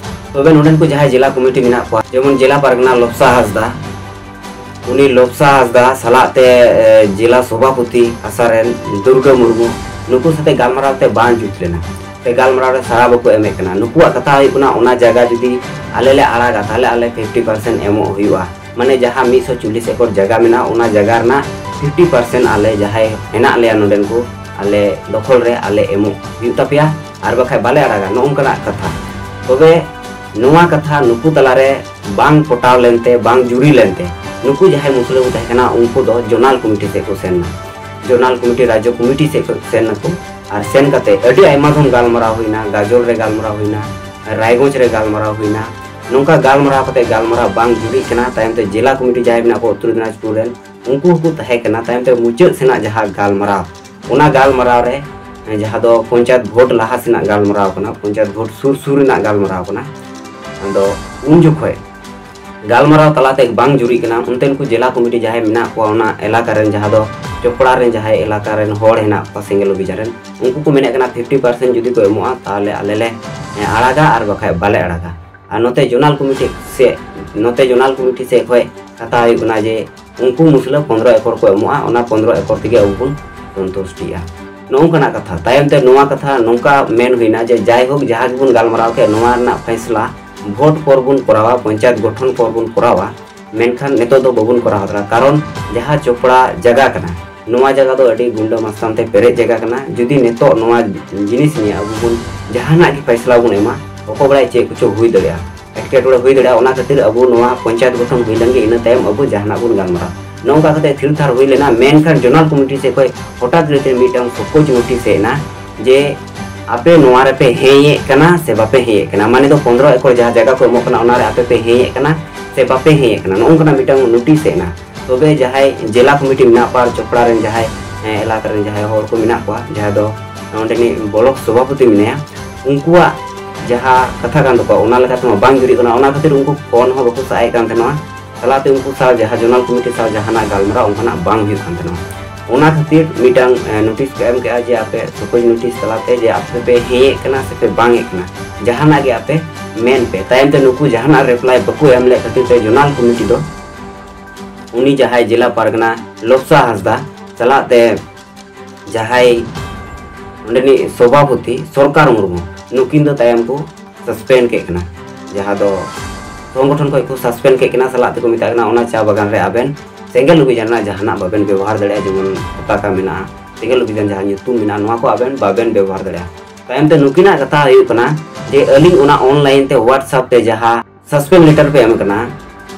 ᱛᱚᱵᱮ ᱱᱚᱰᱮᱱ ᱠᱚ ᱡᱟᱦᱟᱸᱭ ᱡᱮᱞᱟ ᱠᱚᱢᱤᱴᱤ ᱢᱮᱱᱟᱜ ᱠᱚᱣᱟ, ᱡᱮᱢᱚᱱ ᱡᱮᱞᱟ ᱯᱟᱨᱜᱟᱱᱟ ᱞᱚᱵᱥᱟ ᱦᱟᱸᱥᱫᱟ, ᱩᱱᱤ ᱞᱚᱵᱥᱟ ᱦᱟᱸᱥᱫᱟ ᱥᱟᱞᱟᱜ ᱛᱮ, ᱮ, ᱡᱮᱞᱟ ᱥᱚᱵᱷᱟᱯᱚᱛᱤ ᱟᱥᱟ ᱨᱮᱱ ᱫᱩᱨᱜᱟᱹ ᱢᱩᱨᱢᱩ, ᱱᱩᱠᱩ ᱥᱟᱛᱮ ᱜᱟᱞᱢᱟᱨᱟᱣ ᱛᱮ ᱵᱟᱝ ᱡᱩᱛ ᱞᱮᱱᱟ᱾ ᱥᱮ ᱜᱟᱞᱢᱟᱨᱟᱣ ᱨᱮ ᱥᱟᱲᱟ ᱵᱟᱠᱚ ᱮᱢᱮᱫ ᱠᱟᱱᱟ᱾ ᱱᱩᱠᱩᱣᱟᱜ ᱠᱟᱛᱷᱟ ᱦᱩᱭᱩᱜ ᱠᱟᱱᱟ, ᱚᱱᱟ ᱡᱟᱭᱜᱟ ᱡᱩᱫᱤ ᱟᱞᱮ ᱞᱮ ᱟᱲᱟᱜᱟ, ᱛᱟᱦᱞᱮ ᱟᱞᱮ ᱯᱷᱤᱯᱴᱤ ᱯᱟᱨᱥᱮᱱᱴ ᱮᱢᱚᱜ ᱦᱩᱭᱩᱜᱼᱟ᱾ ᱢᱟᱱᱮ ᱡᱟᱦᱟᱸ ᱢᱤᱫᱥᱚ ᱪᱚᱞᱞᱤᱥ ᱮᱠᱚᱨ ᱡᱟᱭᱜᱟ ᱢᱮᱱᱟᱜᱼᱟ, ᱚᱱᱟ ᱡᱟᱭᱜᱟ ᱨᱮᱱᱟᱜ ᱯᱷᱤᱯᱴᱤ ᱯᱟᱨᱥᱮᱱᱴ ᱟᱞᱮ ᱡᱟᱦᱟᱸᱭ ᱦᱮᱱᱟᱜ ᱞᱮᱭᱟ ᱱᱚᱰᱮᱱ ᱠᱚ, ᱟᱞᱮ ᱫᱚᱠᱷᱚᱞ ᱨᱮ ᱟᱞᱮ ᱮᱢᱚᱜ ᱦᱩᱭᱩᱜ ᱛᱟᱯᱮᱭᱟ, ᱟᱨ ᱵᱟᱠᱷᱟᱡ ᱵᱟᱞᱮ ᱟᱲᱟᱜᱟ, ᱱᱚᱜᱼᱚ ᱱᱚᱝᱠᱟᱱᱟᱜ ᱠᱟᱛᱷᱟ᱾ ᱛᱚᱵᱮ ᱱᱚᱣᱟ ᱠᱟᱛᱷᱟ ᱱᱩᱠᱩ ᱛᱟᱞᱟᱨᱮ ᱵᱟᱝ ᱯᱚᱴᱟᱣ ᱞᱮᱱᱛᱮ, ᱵᱟᱝ ᱡᱩᱨᱤ ᱞᱮᱱᱛᱮ, ᱱᱩᱠᱩ ᱡᱟᱦᱟᱸᱭ ᱢᱩᱥᱞᱟᱹ ᱠᱚ ᱛᱟᱦᱮᱸ ᱠᱟᱱᱟ, ᱩᱱᱠᱩ ᱫᱚ ᱡᱳᱱᱟᱞ ᱠᱚᱢᱤᱴᱤ ᱥᱮᱫ ᱠᱚ ᱥᱮᱱ ᱮᱱᱟ᱾ ᱡᱳᱱᱟᱞ ᱠᱚᱢᱤᱴᱤ, ᱨᱟᱡᱽᱡᱚ ᱠᱚᱢᱤᱴᱤ ᱥᱮᱫ ᱠᱚ ᱥᱮᱱ ᱱᱟᱠᱚ᱾ ᱟᱨ ᱥᱮᱱ ᱠᱟᱛᱮ ᱟᱹᱰᱤ ᱟᱭᱢᱟ ᱫᱷᱚᱢ ᱜᱟᱞᱢᱟᱨᱟᱣ ᱦᱩᱭᱱᱟ, ᱜᱟᱡᱚᱞ ᱨᱮ ᱜᱟᱞᱢᱟᱨᱟᱣ ᱦᱩᱭᱱᱟ, ᱨᱟᱭᱜᱚᱸᱡᱽ ᱨᱮ ᱜᱟᱞᱢᱟᱨᱟᱣ ᱦᱩᱭᱱᱟ᱾ ᱱᱚᱝᱠᱟ ᱜᱟᱞᱢᱟᱨᱟᱣ ᱠᱟᱛᱮ ᱜᱟᱞᱢᱟᱨᱟᱣ ᱵᱟᱝ ᱡᱩᱨᱤᱜ ᱠᱟᱱᱟ᱾ ᱛᱟᱭᱚᱢ ᱛᱮ ᱡᱮᱞᱟ ᱠᱚᱢᱤᱴᱤ ᱡᱟᱦᱟᱸᱭ ᱢᱮᱱᱟᱜ ᱠᱚ ᱩᱛᱛᱚᱨ ᱫᱤᱱᱟᱡᱽᱯᱩᱨ ᱨᱮᱱ, ᱩᱱᱠᱩ ᱦᱚᱸᱠᱚ ᱛᱟᱦᱮᱸ ᱠᱟᱱᱟ᱾ ᱛᱟᱭᱚᱢ ᱛᱮ ᱢᱩᱪᱟᱹᱫ ᱥᱮᱱᱟᱜ ᱡᱟᱦᱟᱸ ᱜᱟᱞᱢᱟᱨᱟᱣ, ᱚᱱᱟ ᱜᱟᱞᱢᱟᱨᱟᱣ ᱨᱮ, ᱡᱟᱦᱟᱸ ᱫᱚ ᱯᱚᱧᱪᱟᱭᱮᱛ ᱵᱷᱳᱴ ᱞᱟᱦᱟ ᱥᱮᱱᱟᱜ ᱜᱟᱞᱢᱟᱨᱟᱣ ᱠᱟᱱᱟ, ᱯᱚᱧᱪᱟᱭᱮᱛ ᱵᱷᱳᱴ ᱥᱩᱨ ᱥᱩᱨ ᱨᱮᱱᱟᱜ ᱜᱟᱞᱢᱟᱨᱟᱣ ᱠᱟᱱᱟ, ᱟᱫᱚ ᱩᱱ ᱡᱚᱠᱷᱚᱡ ᱜᱟᱞᱢᱟᱨᱟᱣ ᱛᱟᱞᱟᱛᱮ ᱵᱟᱝ ᱡᱩᱨᱤᱜ ᱠᱟᱱᱟ᱾ ᱚᱱᱛᱮᱱ ᱠᱚ ᱡᱮᱞᱟ ᱠᱚᱢᱤᱴᱤ ᱡᱟᱦᱟᱸᱭ ᱢᱮᱱᱟᱜ ᱠᱚᱣᱟ ᱚᱱᱟ ᱮᱞᱟᱠᱟ ᱨᱮᱱ, ᱡᱟᱦᱟᱸ ᱫᱚ ᱪᱚᱯᱲᱟ ᱨᱮᱱ ᱡᱟᱦᱟᱸᱭ ᱮᱞᱟᱠᱟ ᱨᱮᱱ ᱦᱚᱲ ᱦᱮᱱᱟᱜ ᱠᱚᱣᱟ ᱥᱮᱸᱜᱮᱞ ᱚᱵᱷᱤᱡᱟᱱ ᱨᱮᱱ, ᱩᱱᱠᱩ ᱠᱚ ᱢᱮᱱᱮᱫ ᱠᱟᱱᱟ ᱯᱷᱤᱯᱴᱤ ᱯᱟᱨᱥᱮᱱᱴ ᱡᱩᱫᱤ ᱠᱚ ᱮᱢᱚᱜᱼᱟ, ᱛᱟᱦᱚᱞᱮ ᱟᱞᱮ ᱞᱮ, ᱮ, ᱟᱲᱟᱜᱟ, ᱟᱨ ᱵᱟᱠᱷᱟᱡ ᱵᱟᱞᱮ ᱟᱲᱟᱜᱟ᱾ ᱟᱨ ᱱᱚᱛᱮ ᱡᱳᱱᱟᱞ ᱠᱚᱢᱤᱴᱤ ᱥᱮ, ᱱᱚᱛᱮ ᱡᱳᱱᱟᱞ ᱠᱚᱢᱤᱴᱤ ᱥᱮᱫ ᱠᱷᱚᱡ ᱠᱟᱛᱷᱟ ᱦᱩᱭᱩᱜ ᱠᱟᱱᱟ ᱡᱮ ᱩᱱᱠᱩ ᱢᱩᱥᱞᱟᱹ ᱯᱚᱱᱫᱽᱨᱚ ᱮᱠᱚᱨ ᱠᱚ ᱮᱢᱚᱜᱼᱟ, ᱚᱱᱟ ᱯᱚᱱᱫᱽᱨᱚ ᱮᱠᱚᱨ ᱛᱮᱜᱮ ᱟᱵᱚ ᱵᱚᱱ ᱥᱚᱱᱛᱩᱥᱴᱤᱜᱼᱟ᱾ ᱱᱚᱜᱼᱚ ᱱᱚᱝᱠᱟᱱᱟᱜ ᱠᱟᱛᱷᱟ᱾ ᱛᱟᱭᱚᱢ ᱛᱮ ᱱᱚᱣᱟ ᱠᱟᱛᱷᱟ ᱱᱚᱝᱠᱟ ᱢᱮᱱ ᱦᱩᱭᱱᱟ ᱡᱮ ᱡᱟᱭᱦᱳᱠ, ᱡᱟᱦᱟᱸ ᱜᱮᱵᱚᱱ ᱜᱟᱞᱢᱟᱨᱟᱣ ᱠᱮᱫ, ᱱᱚᱣᱟ ᱨᱮᱱᱟᱜ ᱯᱷᱮᱥᱞᱟ ᱵᱷᱳᱴ ᱯᱚᱨ ᱵᱚᱱ ᱠᱚᱨᱟᱣᱟ, ᱯᱚᱧᱪᱟᱭᱮᱛ ᱜᱚᱴᱷᱚᱱ ᱯᱚᱨ ᱵᱚᱱ ᱠᱚᱨᱟᱣᱟ, ᱢᱮᱱᱠᱷᱟᱱ ᱱᱤᱛᱚᱜ ᱫᱚ ᱵᱟᱵᱚᱱ ᱠᱚᱨᱟᱣ ᱦᱟᱛᱟᱲᱟ᱾ ᱠᱟᱨᱚᱱ ᱡᱟᱦᱟᱸ ᱪᱚᱯᱲᱟ ᱡᱟᱭᱜᱟ ᱠᱟᱱᱟ, ᱱᱚᱣᱟ ᱡᱟᱭᱜᱟ ᱫᱚ ᱟᱹᱰᱤ ᱜᱩᱱᱰᱟᱹ ᱢᱟᱥᱛᱟᱱ ᱛᱮ ᱯᱮᱨᱮᱡ ᱡᱟᱭᱜᱟ ᱠᱟᱱᱟ᱾ ᱡᱩᱫᱤ ᱱᱤᱛᱚᱜ ᱱᱚᱣᱟ ᱡᱤᱱᱤᱥ ᱱᱤᱭᱮ ᱟᱵᱚ ᱵᱚᱱ ᱡᱟᱦᱟᱱᱟᱜ ᱜᱮ ᱯᱷᱮᱥᱞᱟ ᱵᱚᱱ ᱮᱢᱟ, ᱚᱠᱚᱭ ᱵᱟᱲᱟᱭ ᱪᱮᱫ ᱠᱚᱪᱚ ᱦᱩᱭ ᱫᱟᱲᱮᱭᱟᱜᱼᱟ, ᱮᱴᱠᱮᱴᱚᱬᱮ ᱦᱩᱭ ᱫᱟᱲᱮᱭᱟᱜᱼᱟ᱾ ᱚᱱᱟ ᱠᱷᱟᱹᱛᱤᱨ ᱟᱵᱚ ᱱᱚᱣᱟ ᱯᱚᱧᱪᱟᱭᱮᱛ ᱜᱚᱴᱷᱚᱱ ᱦᱩᱭ ᱞᱮᱱᱜᱮ, ᱤᱱᱟᱹ ᱛᱟᱭᱚᱢ ᱟᱵᱚ ᱡᱟᱦᱟᱱᱟᱜ ᱵᱚᱱ ᱜᱟᱞᱢᱟᱨᱟᱣᱟ᱾ ᱱᱚᱝᱠᱟ ᱠᱟᱛᱮ ᱛᱷᱤᱨ ᱛᱷᱟᱨ ᱦᱩᱭ ᱞᱮᱱᱟ, ᱢᱮᱱᱠᱷᱟᱱ ᱡᱳᱱᱟᱞ ᱠᱚᱢᱤᱴᱤ ᱥᱮᱫ ᱠᱷᱚᱱ ᱦᱚᱴᱟᱛ ᱨᱮ ᱢᱤᱫᱴᱟᱝ ᱥᱚᱠᱳᱡ ᱱᱳᱴᱤᱥ ᱦᱮᱡ ᱮᱱᱟ ᱡᱮ ᱟᱯᱮ ᱱᱚᱣᱟ ᱨᱮᱯᱮ ᱦᱮᱸᱭᱮᱫ ᱠᱟᱱᱟ ᱥᱮ ᱵᱟᱯᱮ ᱦᱮᱸᱭᱮᱫ ᱠᱟᱱᱟ, ᱢᱟᱱᱮ ᱫᱚ ᱯᱚᱱᱫᱽᱨᱚ ᱮᱠᱚᱨ ᱡᱟᱦᱟᱸ ᱡᱟᱭᱜᱟ ᱠᱚ ᱮᱢᱚᱜ ᱠᱟᱱᱟ, ᱚᱱᱟ ᱨᱮ ᱟᱯᱮ ᱯᱮ ᱦᱮᱸᱭᱮᱫ ᱠᱟᱱᱟ ᱥᱮ ᱵᱟᱯᱮ ᱦᱮᱸᱭᱮᱫ ᱠᱟᱱᱟ, ᱱᱚᱜᱼᱚ ᱱᱚᱝᱠᱟᱱᱟᱜ ᱢᱤᱫᱴᱟᱝ ᱱᱳᱴᱤᱥ ᱦᱮᱡ ᱮᱱᱟ᱾ ᱛᱚᱵᱮ ᱡᱟᱦᱟᱸᱭ ᱡᱮᱞᱟ ᱠᱚᱢᱤᱴᱤ ᱢᱮᱱᱟᱜ ᱠᱚᱣᱟ ᱟᱨ ᱪᱚᱯᱲᱟ ᱨᱮᱱ ᱡᱟᱦᱟᱸᱭ, ᱦᱮᱸ, ᱮᱞᱟᱠᱟ ᱨᱮᱱ ᱡᱟᱦᱟᱸᱭ ᱦᱚᱲ ᱠᱚ ᱢᱮᱱᱟᱜ ᱠᱚᱣᱟ, ᱡᱟᱦᱟᱸᱭ ᱫᱚ ᱚᱸᱰᱮᱱᱤᱡ ᱵᱞᱚᱠ ᱥᱚᱵᱷᱟᱯᱚᱛᱤ ᱢᱮᱱᱟᱭᱟ, ᱩᱱᱠᱩᱣᱟᱜ ᱡᱟᱦᱟᱸ ᱠᱟᱛᱷᱟ ᱠᱟᱱ ᱛᱟᱠᱚᱣᱟ, ᱚᱱᱟ ᱞᱮᱠᱟᱛᱮ ᱢᱟ ᱵᱟᱝ ᱡᱩᱨᱤᱜ ᱠᱟᱱᱟ᱾ ᱚᱱᱟ ᱠᱷᱟᱹᱛᱤᱨ ᱩᱱᱠᱩ ᱯᱷᱳᱱ ᱦᱚᱸ ᱵᱟᱠᱚ ᱥᱟᱵ ᱮᱫ ᱠᱟᱱ ᱛᱟᱦᱮᱱᱟ᱾ ᱛᱟᱞᱟᱛᱮ ᱩᱱᱠᱩ ᱥᱟᱶ ᱡᱟᱦᱟᱸ ᱡᱳᱱᱟᱞ ᱠᱚᱢᱤᱴᱤ ᱥᱟᱶ ᱡᱟᱦᱟᱱᱟᱜ ᱜᱟᱞᱢᱟᱨᱟᱣ ᱚᱱᱠᱟᱱᱟᱜ ᱵᱟᱝ ᱦᱩᱭᱩᱜ ᱠᱟᱱ ᱛᱟᱦᱮᱱᱟ᱾ ᱚᱱᱟ ᱠᱷᱟᱹᱛᱤᱨ ᱢᱤᱫᱴᱟᱝ ᱱᱳᱴᱤᱥ ᱠᱚ ᱮᱢ ᱠᱮᱜᱼᱟ ᱡᱮ ᱟᱯᱮ ᱥᱚᱠᱳᱡ ᱱᱳᱴᱤᱥ ᱛᱟᱞᱟᱛᱮ ᱡᱮ ᱟᱯᱮ ᱯᱮ ᱦᱮᱸᱭᱮᱫ ᱠᱟᱱᱟ ᱥᱮ ᱯᱮ ᱵᱟᱝᱮᱫ ᱠᱟᱱᱟ, ᱡᱟᱦᱟᱱᱟᱜ ᱜᱮ ᱟᱯᱮ ᱢᱮᱱ ᱯᱮ᱾ ᱛᱟᱭᱚᱢ ᱛᱮ ᱱᱩᱠᱩ ᱡᱟᱦᱟᱱᱟᱜ ᱨᱤᱯᱞᱟᱭ ᱵᱟᱠᱚ ᱮᱢ ᱞᱮᱫ ᱠᱷᱟᱹᱛᱤᱨ ᱛᱮ ᱡᱳᱱᱟᱞ ᱠᱚᱢᱤᱴᱤ ᱫᱚ ᱩᱱᱤ ᱡᱟᱦᱟᱸᱭ ᱡᱮᱞᱟ ᱯᱟᱨᱜᱟᱱᱟ ᱞᱚᱵᱥᱟ ᱦᱟᱸᱥᱫᱟ ᱥᱟᱞᱟᱜ ᱛᱮ ᱡᱟᱦᱟᱸᱭ ᱚᱸᱰᱮᱱᱤᱡ ᱥᱚᱵᱷᱟᱯᱚᱛᱤ ᱥᱚᱨᱠᱟᱨ ᱢᱩᱨᱢᱩ, ᱱᱩᱠᱤᱱ ᱫᱚ ᱛᱟᱭᱚᱢ ᱠᱚ ᱥᱟᱥᱯᱮᱱᱰ ᱠᱮᱫ ᱠᱤᱱᱟ, ᱡᱟᱦᱟᱸ ᱫᱚ ᱥᱚᱝᱜᱚᱴᱷᱚᱱ ᱠᱷᱚᱱ ᱠᱚ ᱥᱟᱥᱯᱮᱱᱰ ᱠᱮᱫ ᱠᱤᱱᱟ᱾ ᱥᱟᱞᱟᱜ ᱛᱮᱠᱚ ᱢᱮᱛᱟᱜ ᱠᱟᱱᱟ ᱚᱱᱟ ᱪᱟ ᱵᱟᱜᱟᱱ ᱨᱮ ᱟᱵᱮᱱ ᱥᱮᱸᱜᱮᱞ ᱚᱵᱷᱤᱡᱟᱱ ᱨᱮᱱᱟᱜ ᱡᱟᱦᱟᱱᱟᱜ ᱵᱟᱵᱮᱱ ᱵᱮᱵᱚᱦᱟᱨ ᱫᱟᱲᱮᱭᱟᱜᱼᱟ, ᱡᱮᱢᱚᱱ ᱯᱚᱛᱟᱠᱟ ᱢᱮᱱᱟᱜᱼᱟ, ᱥᱮᱸᱜᱮᱞ ᱚᱵᱷᱤᱡᱟᱱ ᱡᱟᱦᱟᱸ ᱧᱩᱛᱩᱢ ᱢᱮᱱᱟᱜᱼᱟ, ᱱᱚᱣᱟ ᱠᱚ ᱟᱵᱮᱱ ᱵᱟᱵᱮᱱ ᱵᱮᱵᱚᱦᱟᱨ ᱫᱟᱲᱮᱭᱟᱜᱼᱟ᱾ ᱛᱟᱭᱚᱢ ᱛᱮ ᱱᱩᱠᱤᱱᱟᱜ ᱠᱟᱛᱷᱟ ᱦᱩᱭᱩᱜ ᱠᱟᱱᱟ ᱡᱮ ᱟᱹᱞᱤᱧ ᱚᱱᱟ ᱚᱱᱞᱟᱭᱤᱱ ᱛᱮ WhatsApp ᱛᱮ ᱡᱟᱦᱟᱸ ᱥᱟᱥᱯᱮᱱᱰ ᱞᱮᱴᱟᱨ ᱯᱮ ᱮᱢ ᱠᱟᱱᱟ,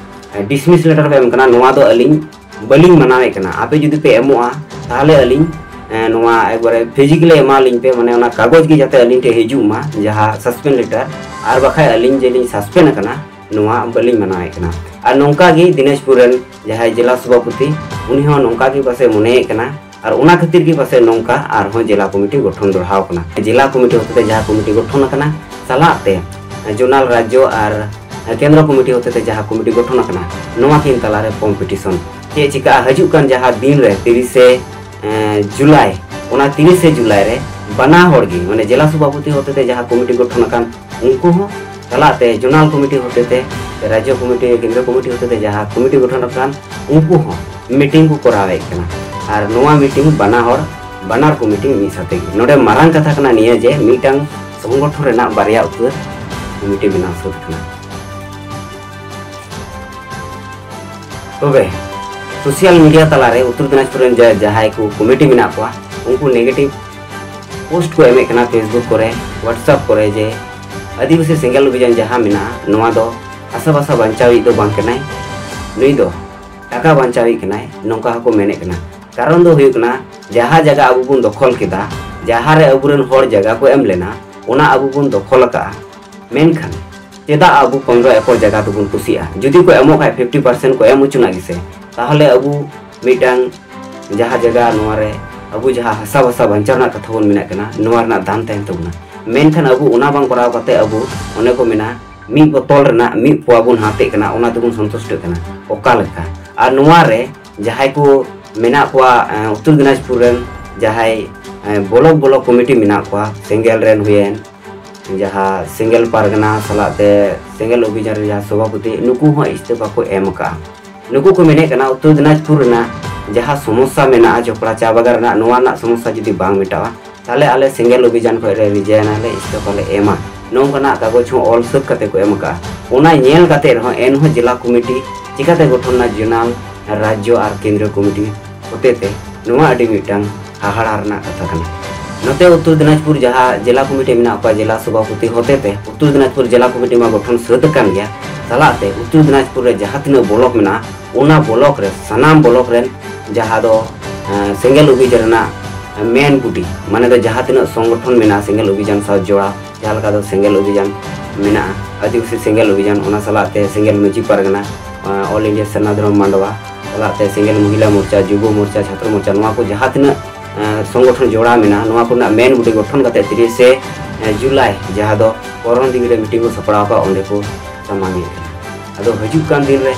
ᱰᱤᱥᱢᱤᱥ ᱞᱮᱴᱟᱨ ᱯᱮ ᱮᱢ ᱠᱟᱱᱟ, ᱱᱚᱣᱟ ᱫᱚ ᱟᱹᱞᱤᱧ ᱵᱟᱹᱞᱤᱧ ᱢᱟᱱᱟᱣᱮᱫ ᱠᱟᱱᱟ᱾ ᱟᱯᱮ ᱡᱩᱫᱤ ᱯᱮ ᱮᱢᱚᱜᱼᱟ, ᱛᱟᱦᱚᱞᱮ ᱟᱹᱞᱤᱧ, ᱮ, ᱱᱚᱣᱟ ᱮᱠᱵᱟᱨᱮ ᱯᱷᱤᱡᱤᱠᱮᱞᱤ ᱮᱢᱟᱞᱤᱧ ᱯᱮ, ᱢᱟᱱᱮ ᱚᱱᱟ ᱠᱟᱜᱚᱡᱽ ᱜᱮ ᱡᱟᱛᱮ ᱟᱹᱞᱤᱧ ᱴᱷᱮᱱ ᱦᱤᱡᱩᱜ ᱢᱟ, ᱡᱟᱦᱟᱸ ᱥᱟᱥᱯᱮᱱᱰ ᱞᱮᱴᱟᱨ, ᱟᱨ ᱵᱟᱠᱷᱟᱡ ᱟᱹᱞᱤᱧ ᱡᱮᱞᱤᱧ ᱥᱟᱥᱯᱮᱱᱰ ᱟᱠᱟᱱᱟ, ᱱᱚᱣᱟ ᱵᱟᱹᱞᱤᱧ ᱢᱟᱱᱟᱣᱮᱫ ᱠᱟᱱᱟ᱾ ᱟᱨ ᱱᱚᱝᱠᱟ ᱜᱮ ᱫᱤᱱᱟᱡᱽᱯᱩᱨ ᱨᱮᱱ ᱡᱟᱦᱟᱸᱭ ᱡᱮᱞᱟ ᱥᱚᱵᱷᱟᱯᱚᱛᱤ, ᱩᱱᱤ ᱦᱚᱸ ᱱᱚᱝᱠᱟ ᱜᱮ ᱯᱟᱥᱮ ᱢᱚᱱᱮᱭᱮᱫ ᱠᱟᱱᱟ, ᱟᱨ ᱚᱱᱟ ᱠᱷᱟᱹᱛᱤᱨ ᱜᱮ ᱯᱟᱥᱮ ᱱᱚᱝᱠᱟ ᱟᱨᱦᱚᱸ ᱡᱮᱞᱟ ᱠᱚᱢᱤᱴᱤ ᱜᱚᱴᱷᱚᱱ ᱫᱚᱲᱦᱟᱣ ᱠᱟᱱᱟ᱾ ᱡᱮᱞᱟ ᱠᱚᱢᱤᱴᱤ ᱦᱚᱛᱮᱛᱮ ᱡᱟᱦᱟᱸ ᱠᱚᱢᱤᱴᱤ ᱜᱚᱴᱷᱚᱱ ᱟᱠᱟᱱᱟ, ᱥᱟᱞᱟᱜ ᱛᱮ ᱡᱳᱱᱟᱞ, ᱨᱟᱡᱽᱡᱚ ᱟᱨ ᱠᱮᱱᱫᱨᱚ ᱠᱚᱢᱤᱴᱤ ᱦᱚᱛᱮᱛᱮ ᱡᱟᱦᱟᱸ ᱠᱚᱢᱤᱴᱤ ᱜᱚᱴᱷᱚᱱ ᱟᱠᱟᱱᱟ, ᱱᱚᱣᱟ ᱠᱤᱱ ᱛᱟᱞᱟᱨᱮ ᱠᱚᱢᱯᱤᱴᱤᱥᱚᱱ ᱪᱮᱫ ᱪᱤᱠᱟᱹᱜᱼᱟ ᱦᱤᱡᱩᱜ ᱠᱟᱱ ᱡᱟᱦᱟᱸ ᱫᱤᱱ ᱨᱮ ᱛᱤᱨᱤᱥᱮ, ᱮᱸ, ᱡᱩᱞᱟᱭ, ᱚᱱᱟ ᱛᱤᱨᱤᱥᱮ ᱡᱩᱞᱟᱭ ᱨᱮ ᱵᱟᱱᱟ ᱦᱚᱲ ᱜᱮ, ᱢᱟᱱᱮ ᱡᱮᱞᱟ ᱥᱚᱵᱷᱟᱯᱚᱛᱤ ᱦᱚᱛᱮᱛᱮ ᱡᱟᱦᱟᱸ ᱠᱚᱢᱤᱴᱤ ᱜᱚᱴᱷᱚᱱ ᱟᱠᱟᱱ, ᱩᱱᱠᱩ ᱦᱚᱸ ᱥᱟᱞᱟᱜ ᱛᱮ ᱡᱳᱱᱟᱞ ᱠᱚᱢᱤᱴᱤ ᱦᱚᱛᱮᱛᱮ, ᱨᱟᱡᱽᱡᱚ ᱠᱚᱢᱤᱴᱤ, ᱠᱮᱱᱫᱨᱚ ᱠᱚᱢᱤᱴᱤ ᱦᱚᱛᱮᱛᱮ ᱡᱟᱦᱟᱸ ᱠᱚᱢᱤᱴᱤ ᱜᱚᱴᱷᱚᱱ ᱟᱠᱟᱱ, ᱩᱱᱠᱩ ᱦᱚᱸ ᱢᱤᱴᱤᱝ ᱠᱚ ᱠᱚᱨᱟᱣᱮᱫ ᱠᱟᱱᱟ᱾ ᱟᱨ ᱱᱚᱣᱟ ᱢᱤᱴᱤᱝ ᱵᱟᱱᱟ ᱦᱚᱲ, ᱵᱟᱱᱟᱨ ᱠᱚᱢᱤᱴᱤ ᱢᱤᱫ ᱥᱟᱛᱮ ᱜᱮ᱾ ᱱᱚᱰᱮ ᱢᱟᱨᱟᱝ ᱠᱟᱛᱷᱟ ᱠᱟᱱᱟ ᱱᱤᱭᱟᱹ ᱡᱮ ᱢᱤᱫᱴᱟᱝ ᱥᱚᱝᱜᱚᱴᱷᱚᱱ ᱨᱮᱱᱟᱜ ᱵᱟᱨᱭᱟ ᱩᱛᱟᱹᱨ ᱠᱚᱢᱤᱴᱤ ᱵᱮᱱᱟᱣ ᱥᱟᱹᱛ ᱠᱟᱱᱟ᱾ ᱛᱚᱵᱮ ᱥᱳᱥᱟᱞ ᱢᱤᱰᱤᱭᱟ ᱛᱟᱞᱟᱨᱮ ᱩᱛᱛᱚᱨ ᱫᱤᱱᱟᱡᱽᱯᱩᱨ ᱨᱮᱱ ᱡᱟ-, ᱡᱟᱦᱟᱸᱭ ᱠᱚ ᱠᱚᱢᱤᱴᱤ ᱢᱮᱱᱟᱜ ᱠᱚᱣᱟ, ᱩᱱᱠᱩ ᱱᱮᱜᱮᱴᱤᱵᱷ ᱯᱳᱥᱴ ᱠᱚ ᱮᱢᱮᱫ ᱠᱟᱱᱟ Facebook ᱠᱚᱨᱮ, WhatsApp ᱠᱚᱨᱮ ᱡᱮ ᱟᱹᱫᱤᱵᱟᱹᱥᱤ ᱥᱮᱸᱜᱮᱞ ᱚᱵᱷᱤᱡᱟᱱ ᱡᱟᱦᱟᱸ ᱢᱮᱱᱟᱜᱼᱟ, ᱱᱚᱣᱟ ᱫᱚ ᱦᱟᱥᱟ ᱵᱷᱟᱥᱟ ᱵᱟᱧᱪᱟᱣᱤᱡ ᱫᱚ ᱵᱟᱝ ᱠᱟᱱᱟᱭ, ᱱᱩᱭ ᱫᱚ ᱴᱟᱠᱟ ᱵᱟᱧᱪᱟᱣᱤᱡ ᱠᱟᱱᱟᱭ, ᱱᱚᱝᱠᱟ ᱦᱚᱸᱠᱚ ᱢᱮᱱᱮᱫ ᱠᱟᱱᱟ᱾ ᱠᱟᱨᱚᱱ ᱫᱚ ᱦᱩᱭᱩᱜ ᱠᱟᱱᱟ, ᱡᱟᱦᱟᱸ ᱡᱟᱭᱜᱟ ᱟᱵᱚ ᱵᱚᱱ ᱫᱚᱠᱷᱚᱞ ᱠᱮᱫᱟ, ᱡᱟᱦᱟᱸ ᱨᱮ ᱟᱵᱚᱨᱮᱱ ᱦᱚᱲ ᱡᱟᱭᱜᱟ ᱠᱚ ᱮᱢ ᱞᱮᱱᱟ, ᱚᱱᱟ ᱟᱵᱚ ᱵᱚᱱ ᱫᱚᱠᱷᱚᱞ ᱟᱠᱟᱫᱼᱟ, ᱢᱮᱱᱠᱷᱟᱱ ᱪᱮᱫᱟᱜ ᱟᱵᱚ ᱯᱚᱱᱨᱚ ᱮᱠᱚᱨ ᱡᱟᱭᱜᱟ ᱛᱮᱵᱚᱱ ᱠᱩᱥᱤᱜᱼᱟ? ᱡᱩᱫᱤ ᱠᱚ ᱮᱢᱚᱜ ᱠᱷᱟᱡ ᱯᱷᱤᱯᱴᱤ ᱯᱟᱨᱥᱮᱱᱴ ᱠᱚ ᱮᱢ ᱦᱚᱪᱚᱱᱟᱜ ᱜᱮᱥᱮ, ᱛᱟᱦᱚᱞᱮ ᱟᱵᱚ ᱢᱤᱫᱴᱟᱝ ᱡᱟᱦᱟᱸ ᱡᱟᱭᱜᱟ ᱱᱚᱣᱟ ᱨᱮ ᱟᱵᱚ ᱡᱟᱦᱟᱸ ᱦᱟᱥᱟ ᱵᱷᱟᱥᱟ ᱵᱟᱧᱪᱟᱣ ᱨᱮᱱᱟᱜ ᱠᱟᱛᱷᱟ ᱵᱚᱱ ᱢᱮᱱᱮᱫ ᱠᱟᱱᱟ, ᱱᱚᱣᱟ ᱨᱮᱱᱟᱜ ᱫᱟᱢ ᱛᱟᱦᱮᱱ ᱛᱟᱵᱚᱱᱟ᱾ ᱢᱮᱱᱠᱷᱟᱱ ᱟᱵᱚ ᱚᱱᱟ ᱵᱟᱝ ᱠᱚᱨᱟᱣ ᱠᱟᱛᱮ ᱟᱵᱚ ᱚᱱᱮ ᱠᱚ ᱢᱮᱱᱟ ᱢᱤᱫ ᱵᱚᱛᱚᱞ ᱨᱮᱱᱟᱜ ᱢᱤᱫ ᱯᱳᱣᱟ ᱵᱚᱱ ᱦᱟᱛᱮᱜ ᱠᱟᱱᱟ, ᱚᱱᱟ ᱛᱮᱵᱚᱱ ᱥᱚᱱᱛᱩᱥᱴᱚᱜ ᱠᱟᱱᱟ᱾ ᱚᱠᱟ ᱞᱮᱠᱟ? ᱟᱨ ᱱᱚᱣᱟ ᱨᱮ ᱡᱟᱦᱟᱸᱭ ᱠᱚ ᱢᱮᱱᱟᱜ ᱠᱚᱣᱟ ᱩᱛᱛᱚᱨ ᱫᱤᱱᱟᱡᱽᱯᱩᱨ ᱨᱮᱱ ᱡᱟᱦᱟᱸᱭ ᱵᱞᱚᱠ ᱵᱞᱚᱠ ᱠᱚᱢᱤᱴᱤ ᱢᱮᱱᱟᱜ ᱠᱚᱣᱟ, ᱥᱮᱸᱜᱮᱞ ᱨᱮᱱ ᱦᱩᱭᱮᱱ, ᱡᱟᱦᱟᱸ ᱥᱮᱸᱜᱮᱞ ᱯᱟᱨᱜᱟᱱᱟ ᱥᱟᱞᱟᱜ ᱛᱮ ᱥᱮᱸᱜᱮᱞ ᱚᱵᱷᱤᱡᱟᱱ ᱨᱮ ᱡᱟᱦᱟᱸ ᱥᱚᱵᱷᱟᱯᱚᱛᱤ, ᱱᱩᱠᱩ ᱦᱚᱸ ᱤᱥᱛᱤᱯᱷᱟ ᱠᱚ ᱮᱢ ᱟᱠᱟᱫᱼᱟ᱾ ᱱᱩᱠᱩ ᱠᱚ ᱢᱮᱱᱮᱫ ᱠᱟᱱᱟ ᱩᱛᱛᱚᱨ ᱫᱤᱱᱟᱡᱽᱯᱩᱨ ᱨᱮᱱᱟᱜ ᱡᱟᱦᱟᱸ ᱥᱚᱢᱚᱥᱥᱟ ᱢᱮᱱᱟᱜᱼᱟ ᱪᱚᱯᱲᱟ ᱪᱟ ᱵᱟᱜᱟᱱ ᱨᱮᱱᱟᱜ, ᱱᱚᱣᱟ ᱨᱮᱱᱟᱜ ᱥᱚᱢᱚᱥᱥᱟ ᱡᱩᱫᱤ ᱵᱟᱝ ᱢᱮᱴᱟᱜᱼᱟ, ᱛᱟᱦᱚᱞᱮ ᱟᱞᱮ ᱥᱮᱸᱜᱮᱞ ᱚᱵᱷᱤᱡᱟᱱ ᱠᱷᱚᱱ ᱞᱮ ᱨᱤᱡᱟᱭᱤᱱ ᱟᱞᱮ, ᱤᱥᱛᱤᱯᱷᱟ ᱞᱮ ᱮᱢᱟ᱾ ᱱᱚᱝᱠᱟᱱᱟᱜ ᱠᱟᱜᱚᱡᱽ ᱦᱚᱸ ᱚᱞ ᱥᱟᱹᱛ ᱠᱟᱛᱮ ᱠᱚ ᱮᱢ ᱟᱠᱟᱫᱼᱟ᱾ ᱚᱱᱟ ᱧᱮᱞ ᱠᱟᱛᱮ ᱨᱮᱦᱚᱸ ᱮᱱᱦᱚᱸ ᱡᱮᱞᱟ ᱠᱚᱢᱤᱴᱤ ᱪᱤᱠᱟᱹᱛᱮ ᱜᱚᱴᱷᱚᱱ ᱮᱱᱟ, ᱡᱳᱱᱟᱞ, ᱨᱟᱡᱽᱡᱚ ᱟᱨ ᱠᱮᱱᱫᱨᱤᱭᱚ ᱠᱚᱢᱤᱴᱤ ᱦᱚᱛᱮᱛᱮ, ᱱᱚᱣᱟ ᱟᱹᱰᱤ ᱢᱤᱫᱴᱟᱝ ᱦᱟᱦᱟᱲᱟ ᱨᱮᱱᱟᱜ ᱠᱟᱛᱷᱟ ᱠᱟᱱᱟ᱾ ᱱᱚᱛᱮ ᱩᱛᱛᱚᱨ ᱫᱤᱱᱟᱡᱽᱯᱩᱨ ᱡᱟᱦᱟᱸ ᱡᱮᱞᱟ ᱠᱚᱢᱤᱴᱤ ᱢᱮᱱᱟᱜ ᱠᱚᱣᱟ, ᱡᱮᱞᱟ ᱥᱚᱵᱷᱟᱯᱚᱛᱤ ᱦᱚᱛᱮᱛᱮ ᱩᱛᱛᱚᱨ ᱫᱤᱱᱟᱡᱽᱯᱩᱨ ᱡᱮᱞᱟ ᱠᱚᱢᱤᱴᱤ ᱢᱟ ᱜᱚᱴᱷᱚᱱ ᱥᱟᱹᱛ ᱟᱠᱟᱱ ᱜᱮᱭᱟ᱾ ᱥᱟᱞᱟᱜ ᱛᱮ ᱩᱛᱛᱚᱨ ᱫᱤᱱᱟᱡᱽᱯᱩᱨ ᱨᱮ ᱡᱟᱦᱟᱸ ᱛᱤᱱᱟᱹᱜ ᱵᱞᱚᱠ ᱢᱮᱱᱟᱜᱼᱟ, ᱚᱱᱟ ᱵᱞᱚᱠ ᱨᱮ ᱥᱟᱱᱟᱢ ᱵᱞᱚᱠ ᱨᱮᱱ ᱡᱟᱦᱟᱸ ᱫᱚ ᱥᱮᱸᱜᱮᱞ ᱚᱵᱷᱤᱡᱟᱱ ᱨᱮᱱᱟᱜ ᱢᱮᱱ ᱵᱩᱰᱤ, ᱢᱟᱱᱮ ᱫᱚ ᱡᱟᱦᱟᱸ ᱛᱤᱱᱟᱹᱜ ᱥᱚᱝᱜᱚᱴᱷᱚᱱ ᱢᱮᱱᱟᱜᱼᱟ ᱥᱮᱸᱜᱮᱞ ᱚᱵᱷᱤᱡᱟᱱ ᱥᱟᱶ ᱡᱚᱲᱟᱣ, ᱡᱟᱦᱟᱸ ᱞᱮᱠᱟ ᱫᱚ ᱥᱮᱸᱜᱮᱞ ᱚᱵᱷᱤᱡᱟᱱ ᱢᱮᱱᱟᱜᱼᱟ, ᱟᱹᱫᱤᱵᱟᱹᱥᱤ ᱥᱮᱸᱜᱮᱞ ᱚᱵᱷᱤᱡᱟᱱ, ᱚᱱᱟ ᱥᱟᱞᱟᱜ ᱛᱮ ᱥᱮᱸᱜᱮᱞ ᱢᱟᱹᱡᱷᱤ ᱯᱟᱨᱜᱟᱱᱟ, ᱚᱞ ᱤᱱᱰᱤᱭᱟ ᱥᱟᱨᱱᱟ ᱫᱷᱚᱨᱚᱢ ᱢᱟᱰᱣᱟ, ᱥᱟᱞᱟᱜ ᱛᱮ ᱥᱮᱸᱜᱮᱞ ᱢᱚᱦᱤᱞᱟ ᱢᱳᱨᱪᱟ, ᱡᱩᱵᱚ ᱢᱳᱨᱪᱟ, ᱪᱷᱟᱛᱨᱚ ᱢᱳᱨᱪᱟ, ᱱᱚᱣᱟ ᱠᱚ ᱡᱟᱦᱟᱸ ᱛᱤᱱᱟᱹᱜ ᱥᱚᱝᱜᱚᱴᱷᱚᱱ ᱡᱚᱲᱟᱣ ᱢᱮᱱᱟᱜᱼᱟ, ᱱᱚᱣᱟ ᱠᱚᱨᱮᱱᱟᱜ ᱢᱮᱱ ᱵᱩᱰᱤ ᱜᱚᱴᱷᱚᱱ ᱠᱟᱛᱮ ᱛᱤᱨᱤᱥᱮ ᱡᱩᱞᱟᱭ ᱡᱟᱦᱟᱸ ᱫᱚ ᱠᱚᱨᱚᱱ ᱰᱤᱜᱽᱨᱤ ᱨᱮ ᱢᱤᱴᱤᱝ ᱠᱚ ᱥᱟᱯᱲᱟᱣ ᱟᱠᱟᱫ, ᱚᱸᱰᱮ ᱠᱚ ᱥᱟᱢᱟᱝ ᱮᱫ ᱠᱟᱱᱟ᱾ ᱟᱫᱚ ᱦᱤᱡᱩᱜ ᱠᱟᱱ ᱫᱤᱱ ᱨᱮ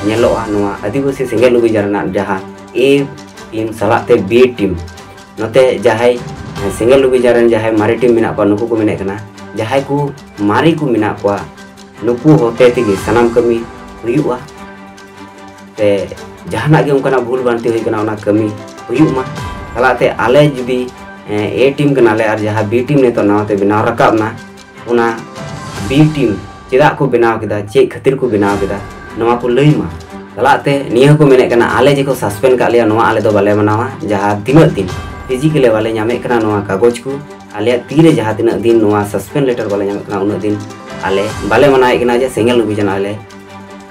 ᱧᱮᱞᱚᱜᱼᱟ ᱱᱚᱣᱟ ᱟᱹᱫᱤᱵᱟᱹᱥᱤ ᱥᱮᱸᱜᱮᱞ ᱚᱵᱷᱤᱡᱟᱱ ᱨᱮᱱᱟᱜ ᱡᱟᱦᱟᱸ ᱮ ᱴᱤᱢ ᱥᱟᱞᱟᱜ ᱛᱮ ᱵᱤ ᱴᱤᱢ, ᱱᱚᱛᱮ ᱡᱟᱦᱟᱸᱭ ᱥᱮᱸᱜᱮᱞ ᱚᱵᱷᱤᱡᱟᱱ ᱨᱮᱱ ᱡᱟᱦᱟᱸᱭ ᱢᱟᱨᱮ ᱴᱤᱢ ᱢᱮᱱᱟᱜ ᱠᱚᱣᱟ, ᱱᱩᱠᱩ ᱠᱚ ᱢᱮᱱᱮᱫ ᱠᱟᱱᱟ ᱡᱟᱦᱟᱸᱭ ᱠᱚ ᱢᱟᱨᱮ ᱠᱚ ᱢᱮᱱᱟᱜ ᱠᱚᱣᱟ, ᱱᱩᱠᱩ ᱦᱚᱛᱮ ᱛᱮᱜᱮ ᱥᱟᱱᱟᱢ ᱠᱟᱹᱢᱤ ᱦᱩᱭᱩᱜᱼᱟ᱾ ᱛᱮ ᱡᱟᱦᱟᱱᱟᱜ ᱜᱮ ᱚᱱᱠᱟᱱᱟᱜ ᱵᱷᱩᱞ ᱵᱷᱨᱟᱱᱛᱤ ᱦᱩᱭ ᱠᱟᱱᱟ, ᱚᱱᱟ ᱠᱟᱹᱢᱤ ᱦᱩᱭᱩᱜ ᱢᱟ᱾ ᱥᱟᱞᱟᱜ ᱛᱮ ᱟᱞᱮ ᱡᱩᱫᱤ ᱮ ᱴᱤᱢ ᱠᱟᱱᱟᱞᱮ ᱟᱨ ᱡᱟᱦᱟᱸ ᱵᱤ ᱴᱤᱢ ᱱᱤᱛᱚᱜ ᱱᱟᱣᱟ ᱛᱮ ᱵᱮᱱᱟᱣ ᱨᱟᱠᱟᱵ ᱮᱱᱟ, ᱚᱱᱟ ᱵᱤ ᱴᱤᱢ ᱪᱮᱫᱟᱜ ᱠᱚ ᱵᱮᱱᱟᱣ ᱠᱮᱫᱟ, ᱪᱮᱫ ᱠᱷᱟᱹᱛᱤᱨ ᱠᱚ ᱵᱮᱱᱟᱣ ᱠᱮᱫᱟ, ᱱᱚᱣᱟ ᱠᱚ ᱞᱟᱹᱭ ᱢᱟ᱾ ᱪᱟᱞᱟᱜ ᱛᱮ ᱱᱤᱭᱟᱹ ᱦᱚᱸᱠᱚ ᱢᱮᱱᱮᱫ ᱠᱟᱱᱟ, ᱟᱞᱮ ᱡᱮᱠᱚ ᱥᱟᱥᱯᱮᱱᱰ ᱠᱟᱜ ᱞᱮᱭᱟ, ᱱᱚᱣᱟ ᱟᱞᱮ ᱫᱚ ᱵᱟᱞᱮ ᱢᱟᱱᱟᱣᱟ᱾ ᱡᱟᱦᱟᱸ ᱛᱤᱱᱟᱹᱜ ᱫᱤᱱ ᱯᱷᱤᱡᱤᱠᱮᱞᱮ ᱵᱟᱞᱮ ᱧᱟᱢᱮᱫ ᱠᱟᱱᱟ ᱱᱚᱣᱟ ᱠᱟᱜᱚᱡᱽ ᱠᱚ, ᱟᱞᱮᱭᱟᱜ ᱛᱤᱨᱮ ᱡᱟᱦᱟᱸ ᱛᱤᱱᱟᱹᱜ ᱫᱤᱱ ᱱᱚᱣᱟ ᱥᱟᱥᱯᱮᱱᱰ ᱞᱮᱴᱟᱨ ᱵᱟᱞᱮ ᱧᱟᱢᱮᱫ ᱠᱟᱱᱟ, ᱩᱱᱟᱹᱜ ᱫᱤᱱ ᱟᱞᱮ ᱵᱟᱞᱮ ᱢᱟᱱᱟᱣᱮᱫ ᱠᱟᱱᱟ ᱡᱮ ᱥᱮᱸᱜᱮᱞ ᱚᱵᱷᱤᱡᱟᱱ ᱟᱞᱮ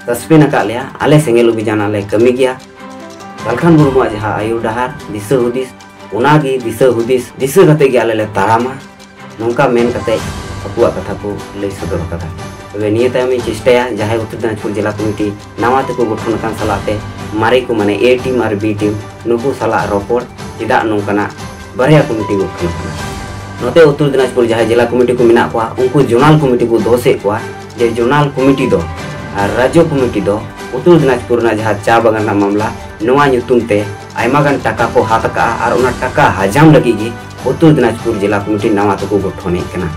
ᱥᱟᱥᱯᱮᱱᱰ ᱟᱠᱟᱫ ᱞᱮᱭᱟ, ᱟᱞᱮ ᱥᱮᱸᱜᱮᱞ ᱚᱵᱷᱤᱡᱟᱱ ᱟᱞᱮ ᱠᱟᱹᱢᱤ ᱜᱮᱭᱟ᱾ ᱡᱷᱟᱲᱠᱷᱚᱸᱰ ᱢᱩᱨᱢᱩᱣᱟᱜ ᱡᱟᱦᱟᱸ ᱟᱹᱭᱩᱨ ᱰᱟᱦᱟᱨ, ᱫᱤᱥᱟᱹ ᱦᱩᱫᱤᱥ, ᱚᱱᱟᱜᱮ ᱫᱤᱥᱟᱹ ᱦᱩᱫᱤᱥ ᱫᱤᱥᱟᱹ ᱠᱟᱛᱮ ᱜᱮ ᱟᱞᱮ ᱞᱮ ᱛᱟᱲᱟᱢᱟ, ᱱᱚᱝᱠᱟ ᱢᱮᱱ ᱠᱟᱛᱮ ᱟᱠᱚᱣᱟᱜ ᱠᱟᱛᱷᱟ ᱠᱚ ᱞᱟᱹᱭ ᱥᱚᱫᱚᱨ ᱠᱟᱫᱟ᱾ ᱛᱚᱵᱮ ᱱᱤᱭᱟᱹ ᱛᱟᱭᱚᱢ ᱤᱧ ᱪᱮᱥᱴᱟᱭᱟ ᱡᱟᱦᱟᱸᱭ ᱩᱛᱛᱚᱨ ᱫᱤᱱᱟᱡᱽᱯᱩᱨ ᱡᱮᱞᱟ ᱠᱚᱢᱤᱴᱤ ᱱᱟᱣᱟ ᱛᱮᱠᱚ ᱜᱚᱴᱷᱚᱱ ᱟᱠᱟᱱ ᱥᱟᱞᱟᱜ ᱛᱮ ᱢᱟᱨᱮ ᱠᱚ, ᱢᱟᱱᱮ ᱮ ᱴᱤᱢ ᱟᱨ ᱵᱤ ᱴᱤᱢ, ᱱᱩᱠᱩ ᱥᱟᱞᱟᱜ ᱨᱚᱯᱚᱲ, ᱪᱮᱫᱟᱜ ᱱᱚᱝᱠᱟᱱᱟᱜ ᱵᱟᱨᱭᱟ ᱠᱚᱢᱤᱴᱤ ᱜᱚᱴᱷᱚᱱ ᱟᱠᱟᱱᱟ᱾ ᱱᱚᱛᱮ ᱩᱛᱛᱚᱨ ᱫᱤᱱᱟᱡᱽᱯᱩᱨ ᱡᱟᱦᱟᱸᱭ ᱡᱮᱞᱟ ᱠᱚᱢᱤᱴᱤ ᱠᱚ ᱢᱮᱱᱟᱜ ᱠᱚᱣᱟ, ᱩᱱᱠᱩ ᱡᱳᱱᱟᱞ ᱠᱚᱢᱤᱴᱤ ᱠᱚ ᱫᱳᱥᱮᱫ ᱠᱚᱣᱟ ᱡᱮ ᱡᱳᱱᱟᱞ ᱠᱚᱢᱤᱴᱤ ᱫᱚ ᱟᱨ ᱨᱟᱡᱽᱡᱚ ᱠᱚᱢᱤᱴᱤ ᱫᱚ ᱩᱛᱛᱚᱨ ᱫᱤᱱᱟᱡᱽᱯᱩᱨ ᱨᱮᱱᱟᱜ ᱡᱟᱦᱟᱸ ᱪᱟ ᱵᱟᱜᱟᱱ ᱨᱮᱱᱟᱜ ᱢᱟᱢᱞᱟ, ᱱᱚᱣᱟ ᱧᱩᱛᱩᱢ ᱛᱮ ᱟᱭᱢᱟ ᱜᱟᱱ ᱴᱟᱠᱟ ᱠᱚ ᱦᱟᱛ ᱟᱠᱟᱫᱼᱟ ᱟᱨ ᱚᱱᱟ ᱴᱟᱠᱟ ᱦᱟᱡᱟᱢ ᱞᱟᱹᱜᱤᱫ ᱜᱮ ᱩᱛᱛᱚᱨ ᱫᱤᱱᱟᱡᱽᱯᱩᱨ ᱡᱮᱞᱟ ᱠᱚᱢᱤᱴᱤ ᱱᱟᱣᱟ ᱛᱮᱠᱚ ᱜᱚᱴᱷᱚᱱᱮᱫ ᱠᱟᱱᱟ᱾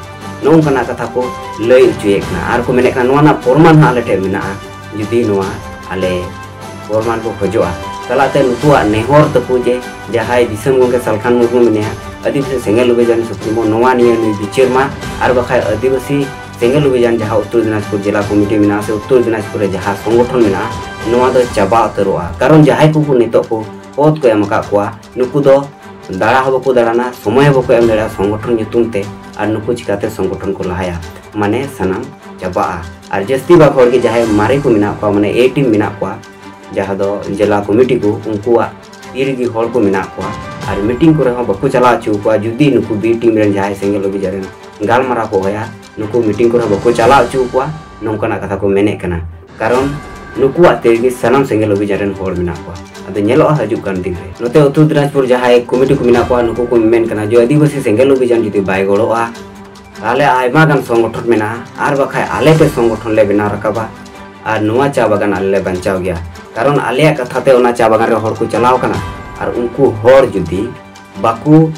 ᱱᱚᱜᱼᱚ ᱱᱚᱝᱠᱟᱱᱟᱜ ᱠᱟᱛᱷᱟ ᱠᱚ ᱞᱟᱹᱭ ᱚᱪᱚᱭᱮᱫ ᱠᱟᱱᱟ ᱟᱨ ᱠᱚ ᱢᱮᱱᱮᱫ ᱠᱟᱱᱟ, "ᱱᱚᱣᱟ ᱨᱮᱱᱟᱜ ᱯᱨᱚᱢᱟᱱ ᱦᱚᱸ ᱟᱞᱮ ᱴᱷᱮᱱ ᱢᱮᱱᱟᱜᱼᱟ, ᱡᱩᱫᱤ ᱱᱚᱣᱟ ᱟᱞᱮ ᱯᱨᱚᱢᱟᱱ ᱠᱚ ᱠᱷᱚᱡᱚᱜᱼᱟ, ᱛᱟᱞᱟᱛᱮ ᱱᱩᱠᱩᱣᱟᱜ ᱱᱮᱦᱚᱨ ᱛᱟᱠᱚ ᱡᱮ ᱡᱟᱦᱟᱸᱭ ᱫᱤᱥᱚᱢ ᱜᱚᱢᱠᱮ ᱥᱟᱞᱠᱷᱟᱱ ᱢᱩᱨᱢᱩ ᱢᱮᱱᱟᱭᱟ, ᱟᱹᱫᱤᱵᱟᱹᱥᱤ ᱥᱮᱸᱜᱮᱞ ᱚᱵᱷᱤᱡᱟᱱ ᱥᱩᱯᱨᱤᱢᱳ, ᱱᱚᱣᱟ ᱱᱤᱭᱟᱹ ᱱᱩᱭ ᱵᱤᱪᱟᱹᱨ ᱢᱟ, ᱟᱨ ᱵᱟᱠᱷᱟᱡ ᱟᱹᱫᱤᱵᱟᱹᱥᱤ ᱥᱮᱸᱜᱮᱞ ᱚᱵᱷᱤᱡᱟᱱ ᱡᱟᱦᱟᱸ ᱩᱛᱛᱚᱨ ᱫᱤᱱᱟᱡᱽᱯᱩᱨ ᱡᱮᱞᱟ ᱠᱚᱢᱤᱴᱤ ᱢᱮᱱᱟᱜᱼᱟ ᱥᱮ ᱩᱛᱛᱚᱨ ᱫᱤᱱᱟᱡᱽᱯᱩᱨ ᱨᱮ ᱡᱟᱦᱟᱸ ᱥᱚᱝᱜᱚᱴᱷᱚᱱ ᱢᱮᱱᱟᱜᱼᱟ, ᱱᱚᱣᱟ ᱫᱚ ᱪᱟᱵᱟ ᱩᱛᱟᱹᱨᱚᱜᱼᱟ᱾ ᱠᱟᱨᱚᱱ ᱡᱟᱦᱟᱸᱭ ᱠᱚᱠᱚ ᱱᱤᱛᱚᱜ ᱠᱚ ᱯᱚᱫᱽ ᱠᱚ ᱮᱢ ᱟᱠᱟᱫ ᱠᱚᱣᱟ, ᱱᱩᱠᱩ ᱫᱚ ᱫᱟᱬᱟ ᱦᱚᱸ ᱵᱟᱠᱚ ᱫᱟᱬᱟᱱᱟ, ᱥᱚᱢᱚᱭ ᱦᱚᱸ ᱵᱟᱠᱚ ᱮᱢ ᱫᱟᱲᱮᱭᱟᱜᱼᱟ ᱥᱚᱝᱜᱚᱴᱷᱚᱱ ᱧᱩᱛᱩᱢ ᱛᱮ, ᱟᱨ ᱱᱩᱠᱩ ᱪᱤᱠᱟᱛᱮ ᱥᱚᱝᱜᱚᱴᱷᱚᱱ ᱠᱚ ᱞᱟᱦᱟᱭᱟ?" ᱢᱟᱱᱮ ᱥᱟᱱᱟᱢ ᱪᱟᱵᱟᱜᱼᱟ᱾ ᱟᱨ ᱡᱟᱹᱥᱛᱤ ᱵᱷᱟᱜᱽ ᱦᱚᱲ ᱜᱮ ᱡᱟᱦᱟᱸᱭ ᱢᱟᱨᱮ ᱠᱚ ᱢᱮᱱᱟᱜ ᱠᱚᱣᱟ, ᱢᱟᱱᱮ A team ᱢᱮᱱᱟᱜ ᱠᱚᱣᱟ, ᱡᱟᱦᱟᱸ ᱫᱚ ᱡᱮᱞᱟ ᱠᱚᱢᱤᱴᱤ ᱠᱚ, ᱩᱱᱠᱩᱣᱟᱜ ᱛᱤ ᱨᱮᱜᱮ ᱦᱚᱲ ᱠᱚ ᱢᱮᱱᱟᱜ ᱠᱚᱣᱟ᱾ ᱟᱨ meeting ᱠᱚᱨᱮ ᱦᱚᱸ ᱵᱟᱠᱚ ᱪᱟᱞᱟᱣ ᱦᱚᱪᱚ ᱠᱚᱣᱟ᱾ ᱡᱩᱫᱤ ᱱᱩᱠᱩ B team ᱨᱮᱱ ᱡᱟᱦᱟᱸᱭ ᱥᱮᱸᱜᱮᱞ ᱚᱵᱷᱤᱡᱟᱱ ᱨᱮᱱ ᱜᱟᱞᱢᱟᱨᱟᱣ ᱠᱚ ᱦᱚᱦᱚᱭᱟ, ᱱᱩᱠᱩ meeting ᱠᱚᱨᱮ ᱦᱚᱸ ᱵᱟᱠᱚ ᱪᱟᱞᱟᱣ ᱦᱚᱪᱚ ᱠᱚᱣᱟ, ᱱᱚᱝᱠᱟᱱᱟᱜ ᱠᱟᱛᱷᱟ ᱠᱚ ᱢᱮᱱᱮᱫ ᱠᱟᱱᱟ᱾ ᱠᱟᱨᱚᱱ ᱱᱩᱠᱩᱣᱟᱜ ᱛᱤ ᱨᱮᱜᱮ ᱥᱟᱱᱟᱢ ᱥᱮᱸᱜᱮᱞ ᱚᱵᱷᱤᱡᱟᱱ ᱨᱮᱱ ᱦᱚᱲ ᱢᱮᱱᱟᱜ ᱠᱚᱣᱟ᱾ ᱟᱫᱚ ᱧᱮᱞᱚᱜᱼᱟ ᱦᱤᱡᱩᱜ ᱠᱟᱱ ᱫᱤᱱ ᱨᱮ᱾ ᱱᱚᱛᱮ ᱩᱛᱛᱚᱨ ᱫᱤᱱᱟᱡᱽᱯᱩᱨ ᱡᱟᱦᱟᱸᱭ ᱠᱚᱢᱤᱴᱤ ᱠᱚ ᱢᱮᱱᱟᱜ ᱠᱚᱣᱟ, ᱱᱩᱠᱩ ᱠᱚ ᱢᱮᱱ ᱠᱟᱱᱟ ᱡᱮ ᱟᱹᱫᱤᱵᱟᱹᱥᱤ ᱥᱮᱸᱜᱮᱞ ᱚᱵᱷᱤᱡᱟᱱ ᱡᱩᱫᱤ ᱵᱟᱭ ᱜᱚᱲᱚᱜᱼᱟ, ᱛᱟᱦᱞᱮ ᱟᱭᱢᱟ ᱜᱟᱱ ᱥᱚᱝᱜᱚᱴᱷᱚᱱ ᱢᱮᱱᱟᱜᱼᱟ, ᱟᱨ ᱵᱟᱠᱷᱟᱡ ᱟᱞᱮ ᱯᱮ ᱥᱚᱝᱜᱚᱴᱷᱚᱱ ᱞᱮ ᱵᱮᱱᱟᱣ ᱨᱟᱠᱟᱵᱟ, ᱟᱨ ᱱᱚᱣᱟ ᱪᱟ ᱵᱟᱜᱟᱱ ᱟᱞᱮ ᱞᱮ ᱵᱟᱧᱪᱟᱣ ᱜᱮᱭᱟ᱾ ᱠᱟᱨᱚᱱ ᱟᱞᱮᱭᱟᱜ ᱠᱟᱛᱷᱟ ᱛᱮ ᱚᱱᱟ ᱪᱟ ᱵᱟᱜᱟᱱ ᱨᱮ ᱦᱚᱲ ᱠᱚ ᱪᱟᱞᱟᱣ ᱠᱟᱱᱟ, ᱟᱨ ᱩᱱᱠᱩ ᱦᱚᱲ ᱡᱩᱫᱤ ᱵᱟᱠᱚ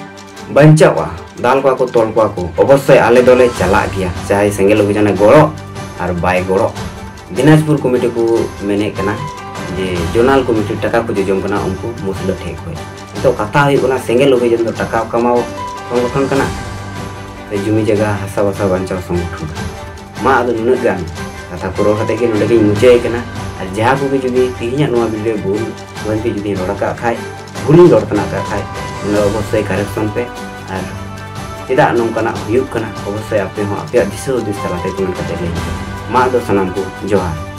ᱵᱟᱧᱪᱟᱣᱟ, ᱫᱟᱞ ᱠᱚᱣᱟ ᱠᱚ, ᱛᱚᱞ ᱠᱚᱣᱟ ᱠᱚ, ᱚᱵᱚᱥᱥᱳᱭ ᱟᱞᱮ ᱫᱚᱞᱮ ᱪᱟᱞᱟᱜ ᱜᱮᱭᱟ, ᱪᱟᱦᱮ ᱥᱮᱸᱜᱮᱞ ᱚᱵᱷᱤᱡᱟᱱᱮ ᱜᱚᱲᱚᱜ ᱟᱨ ᱵᱟᱭ ᱜᱚᱲᱚᱜ᱾ ᱫᱤᱱᱟᱡᱽᱯᱩᱨ ᱠᱚᱢᱤᱴᱤ ᱠᱚ ᱢᱮᱱᱮᱫ ᱠᱟᱱᱟ ᱡᱮ zonal ᱠᱚᱢᱤᱴᱤ ᱴᱟᱠᱟ ᱠᱚ ᱡᱚᱡᱚᱢ ᱠᱟᱱᱟ, ᱩᱱᱠᱩ ᱢᱩᱥᱞᱟᱹ ᱴᱷᱮᱡ ᱠᱷᱚᱡ᱾ ᱱᱤᱛᱚᱜ ᱠᱟᱛᱷᱟ ᱦᱩᱭᱩᱜ ᱠᱟᱱᱟ, ᱥᱮᱸᱜᱮᱞ ᱚᱵᱷᱤᱡᱟᱱ ᱫᱚ ᱴᱟᱠᱟ ᱠᱟᱢᱟᱣ ᱥᱚᱝᱜᱚᱴᱷᱚᱱ ᱠᱟᱱᱟ ᱥᱮ ᱡᱩᱢᱤ ᱡᱟᱭᱜᱟ ᱦᱟᱥᱟ ᱵᱷᱟᱥᱟ ᱵᱟᱧᱪᱟᱣ ᱥᱚᱝᱜᱚᱴᱷᱚᱱ ᱠᱟᱱᱟ? ᱢᱟ ᱟᱫᱚ ᱱᱩᱱᱟᱹᱜ ᱜᱟᱱ ᱠᱟᱛᱷᱟ ᱠᱚ ᱨᱚᱲ ᱠᱟᱛᱮ ᱜᱮ ᱱᱚᱰᱮ ᱜᱤᱧ ᱢᱩᱪᱟᱹᱫ ᱠᱟᱱᱟ᱾ ᱟᱨ ᱡᱟᱦᱟᱸ ᱠᱚᱜᱮ ᱡᱩᱫᱤ ᱛᱮᱦᱮᱧᱟᱜ ᱱᱚᱣᱟ video ᱵᱷᱩᱞ ᱵᱷᱨᱟᱱᱛᱤ ᱡᱩᱫᱤᱧ ᱨᱚᱲ ᱟᱠᱟᱫ ᱠᱷᱟᱡ, ᱵᱷᱩᱞᱤᱧ ᱨᱚᱲ ᱛᱟᱱᱟᱜ ᱠᱟᱜ ᱠᱷᱟᱡ, ᱚᱱᱟ ᱚᱵᱚᱥᱥᱳᱭ correction ᱯᱮ᱾ ᱟᱨ ᱪᱮᱫᱟᱜ ᱱᱚᱝᱠᱟᱱᱟᱜ ᱦᱩᱭᱩᱜ ᱠᱟᱱᱟ, ᱚᱵᱚᱥᱥᱳᱭ ᱟᱯᱮ ᱦᱚᱸ ᱟᱯᱮᱭᱟᱜ ᱫᱤᱥᱟᱹ ᱦᱩᱫᱤᱥ ᱛᱟᱞᱟᱛᱮ comment ᱠᱟᱛᱮ ᱞᱟᱹᱭ ᱯᱮ᱾ ᱢᱟ ᱟᱫᱚ ᱥᱟᱱᱟᱢ ᱠᱚ ᱡᱚᱦᱟᱨ᱾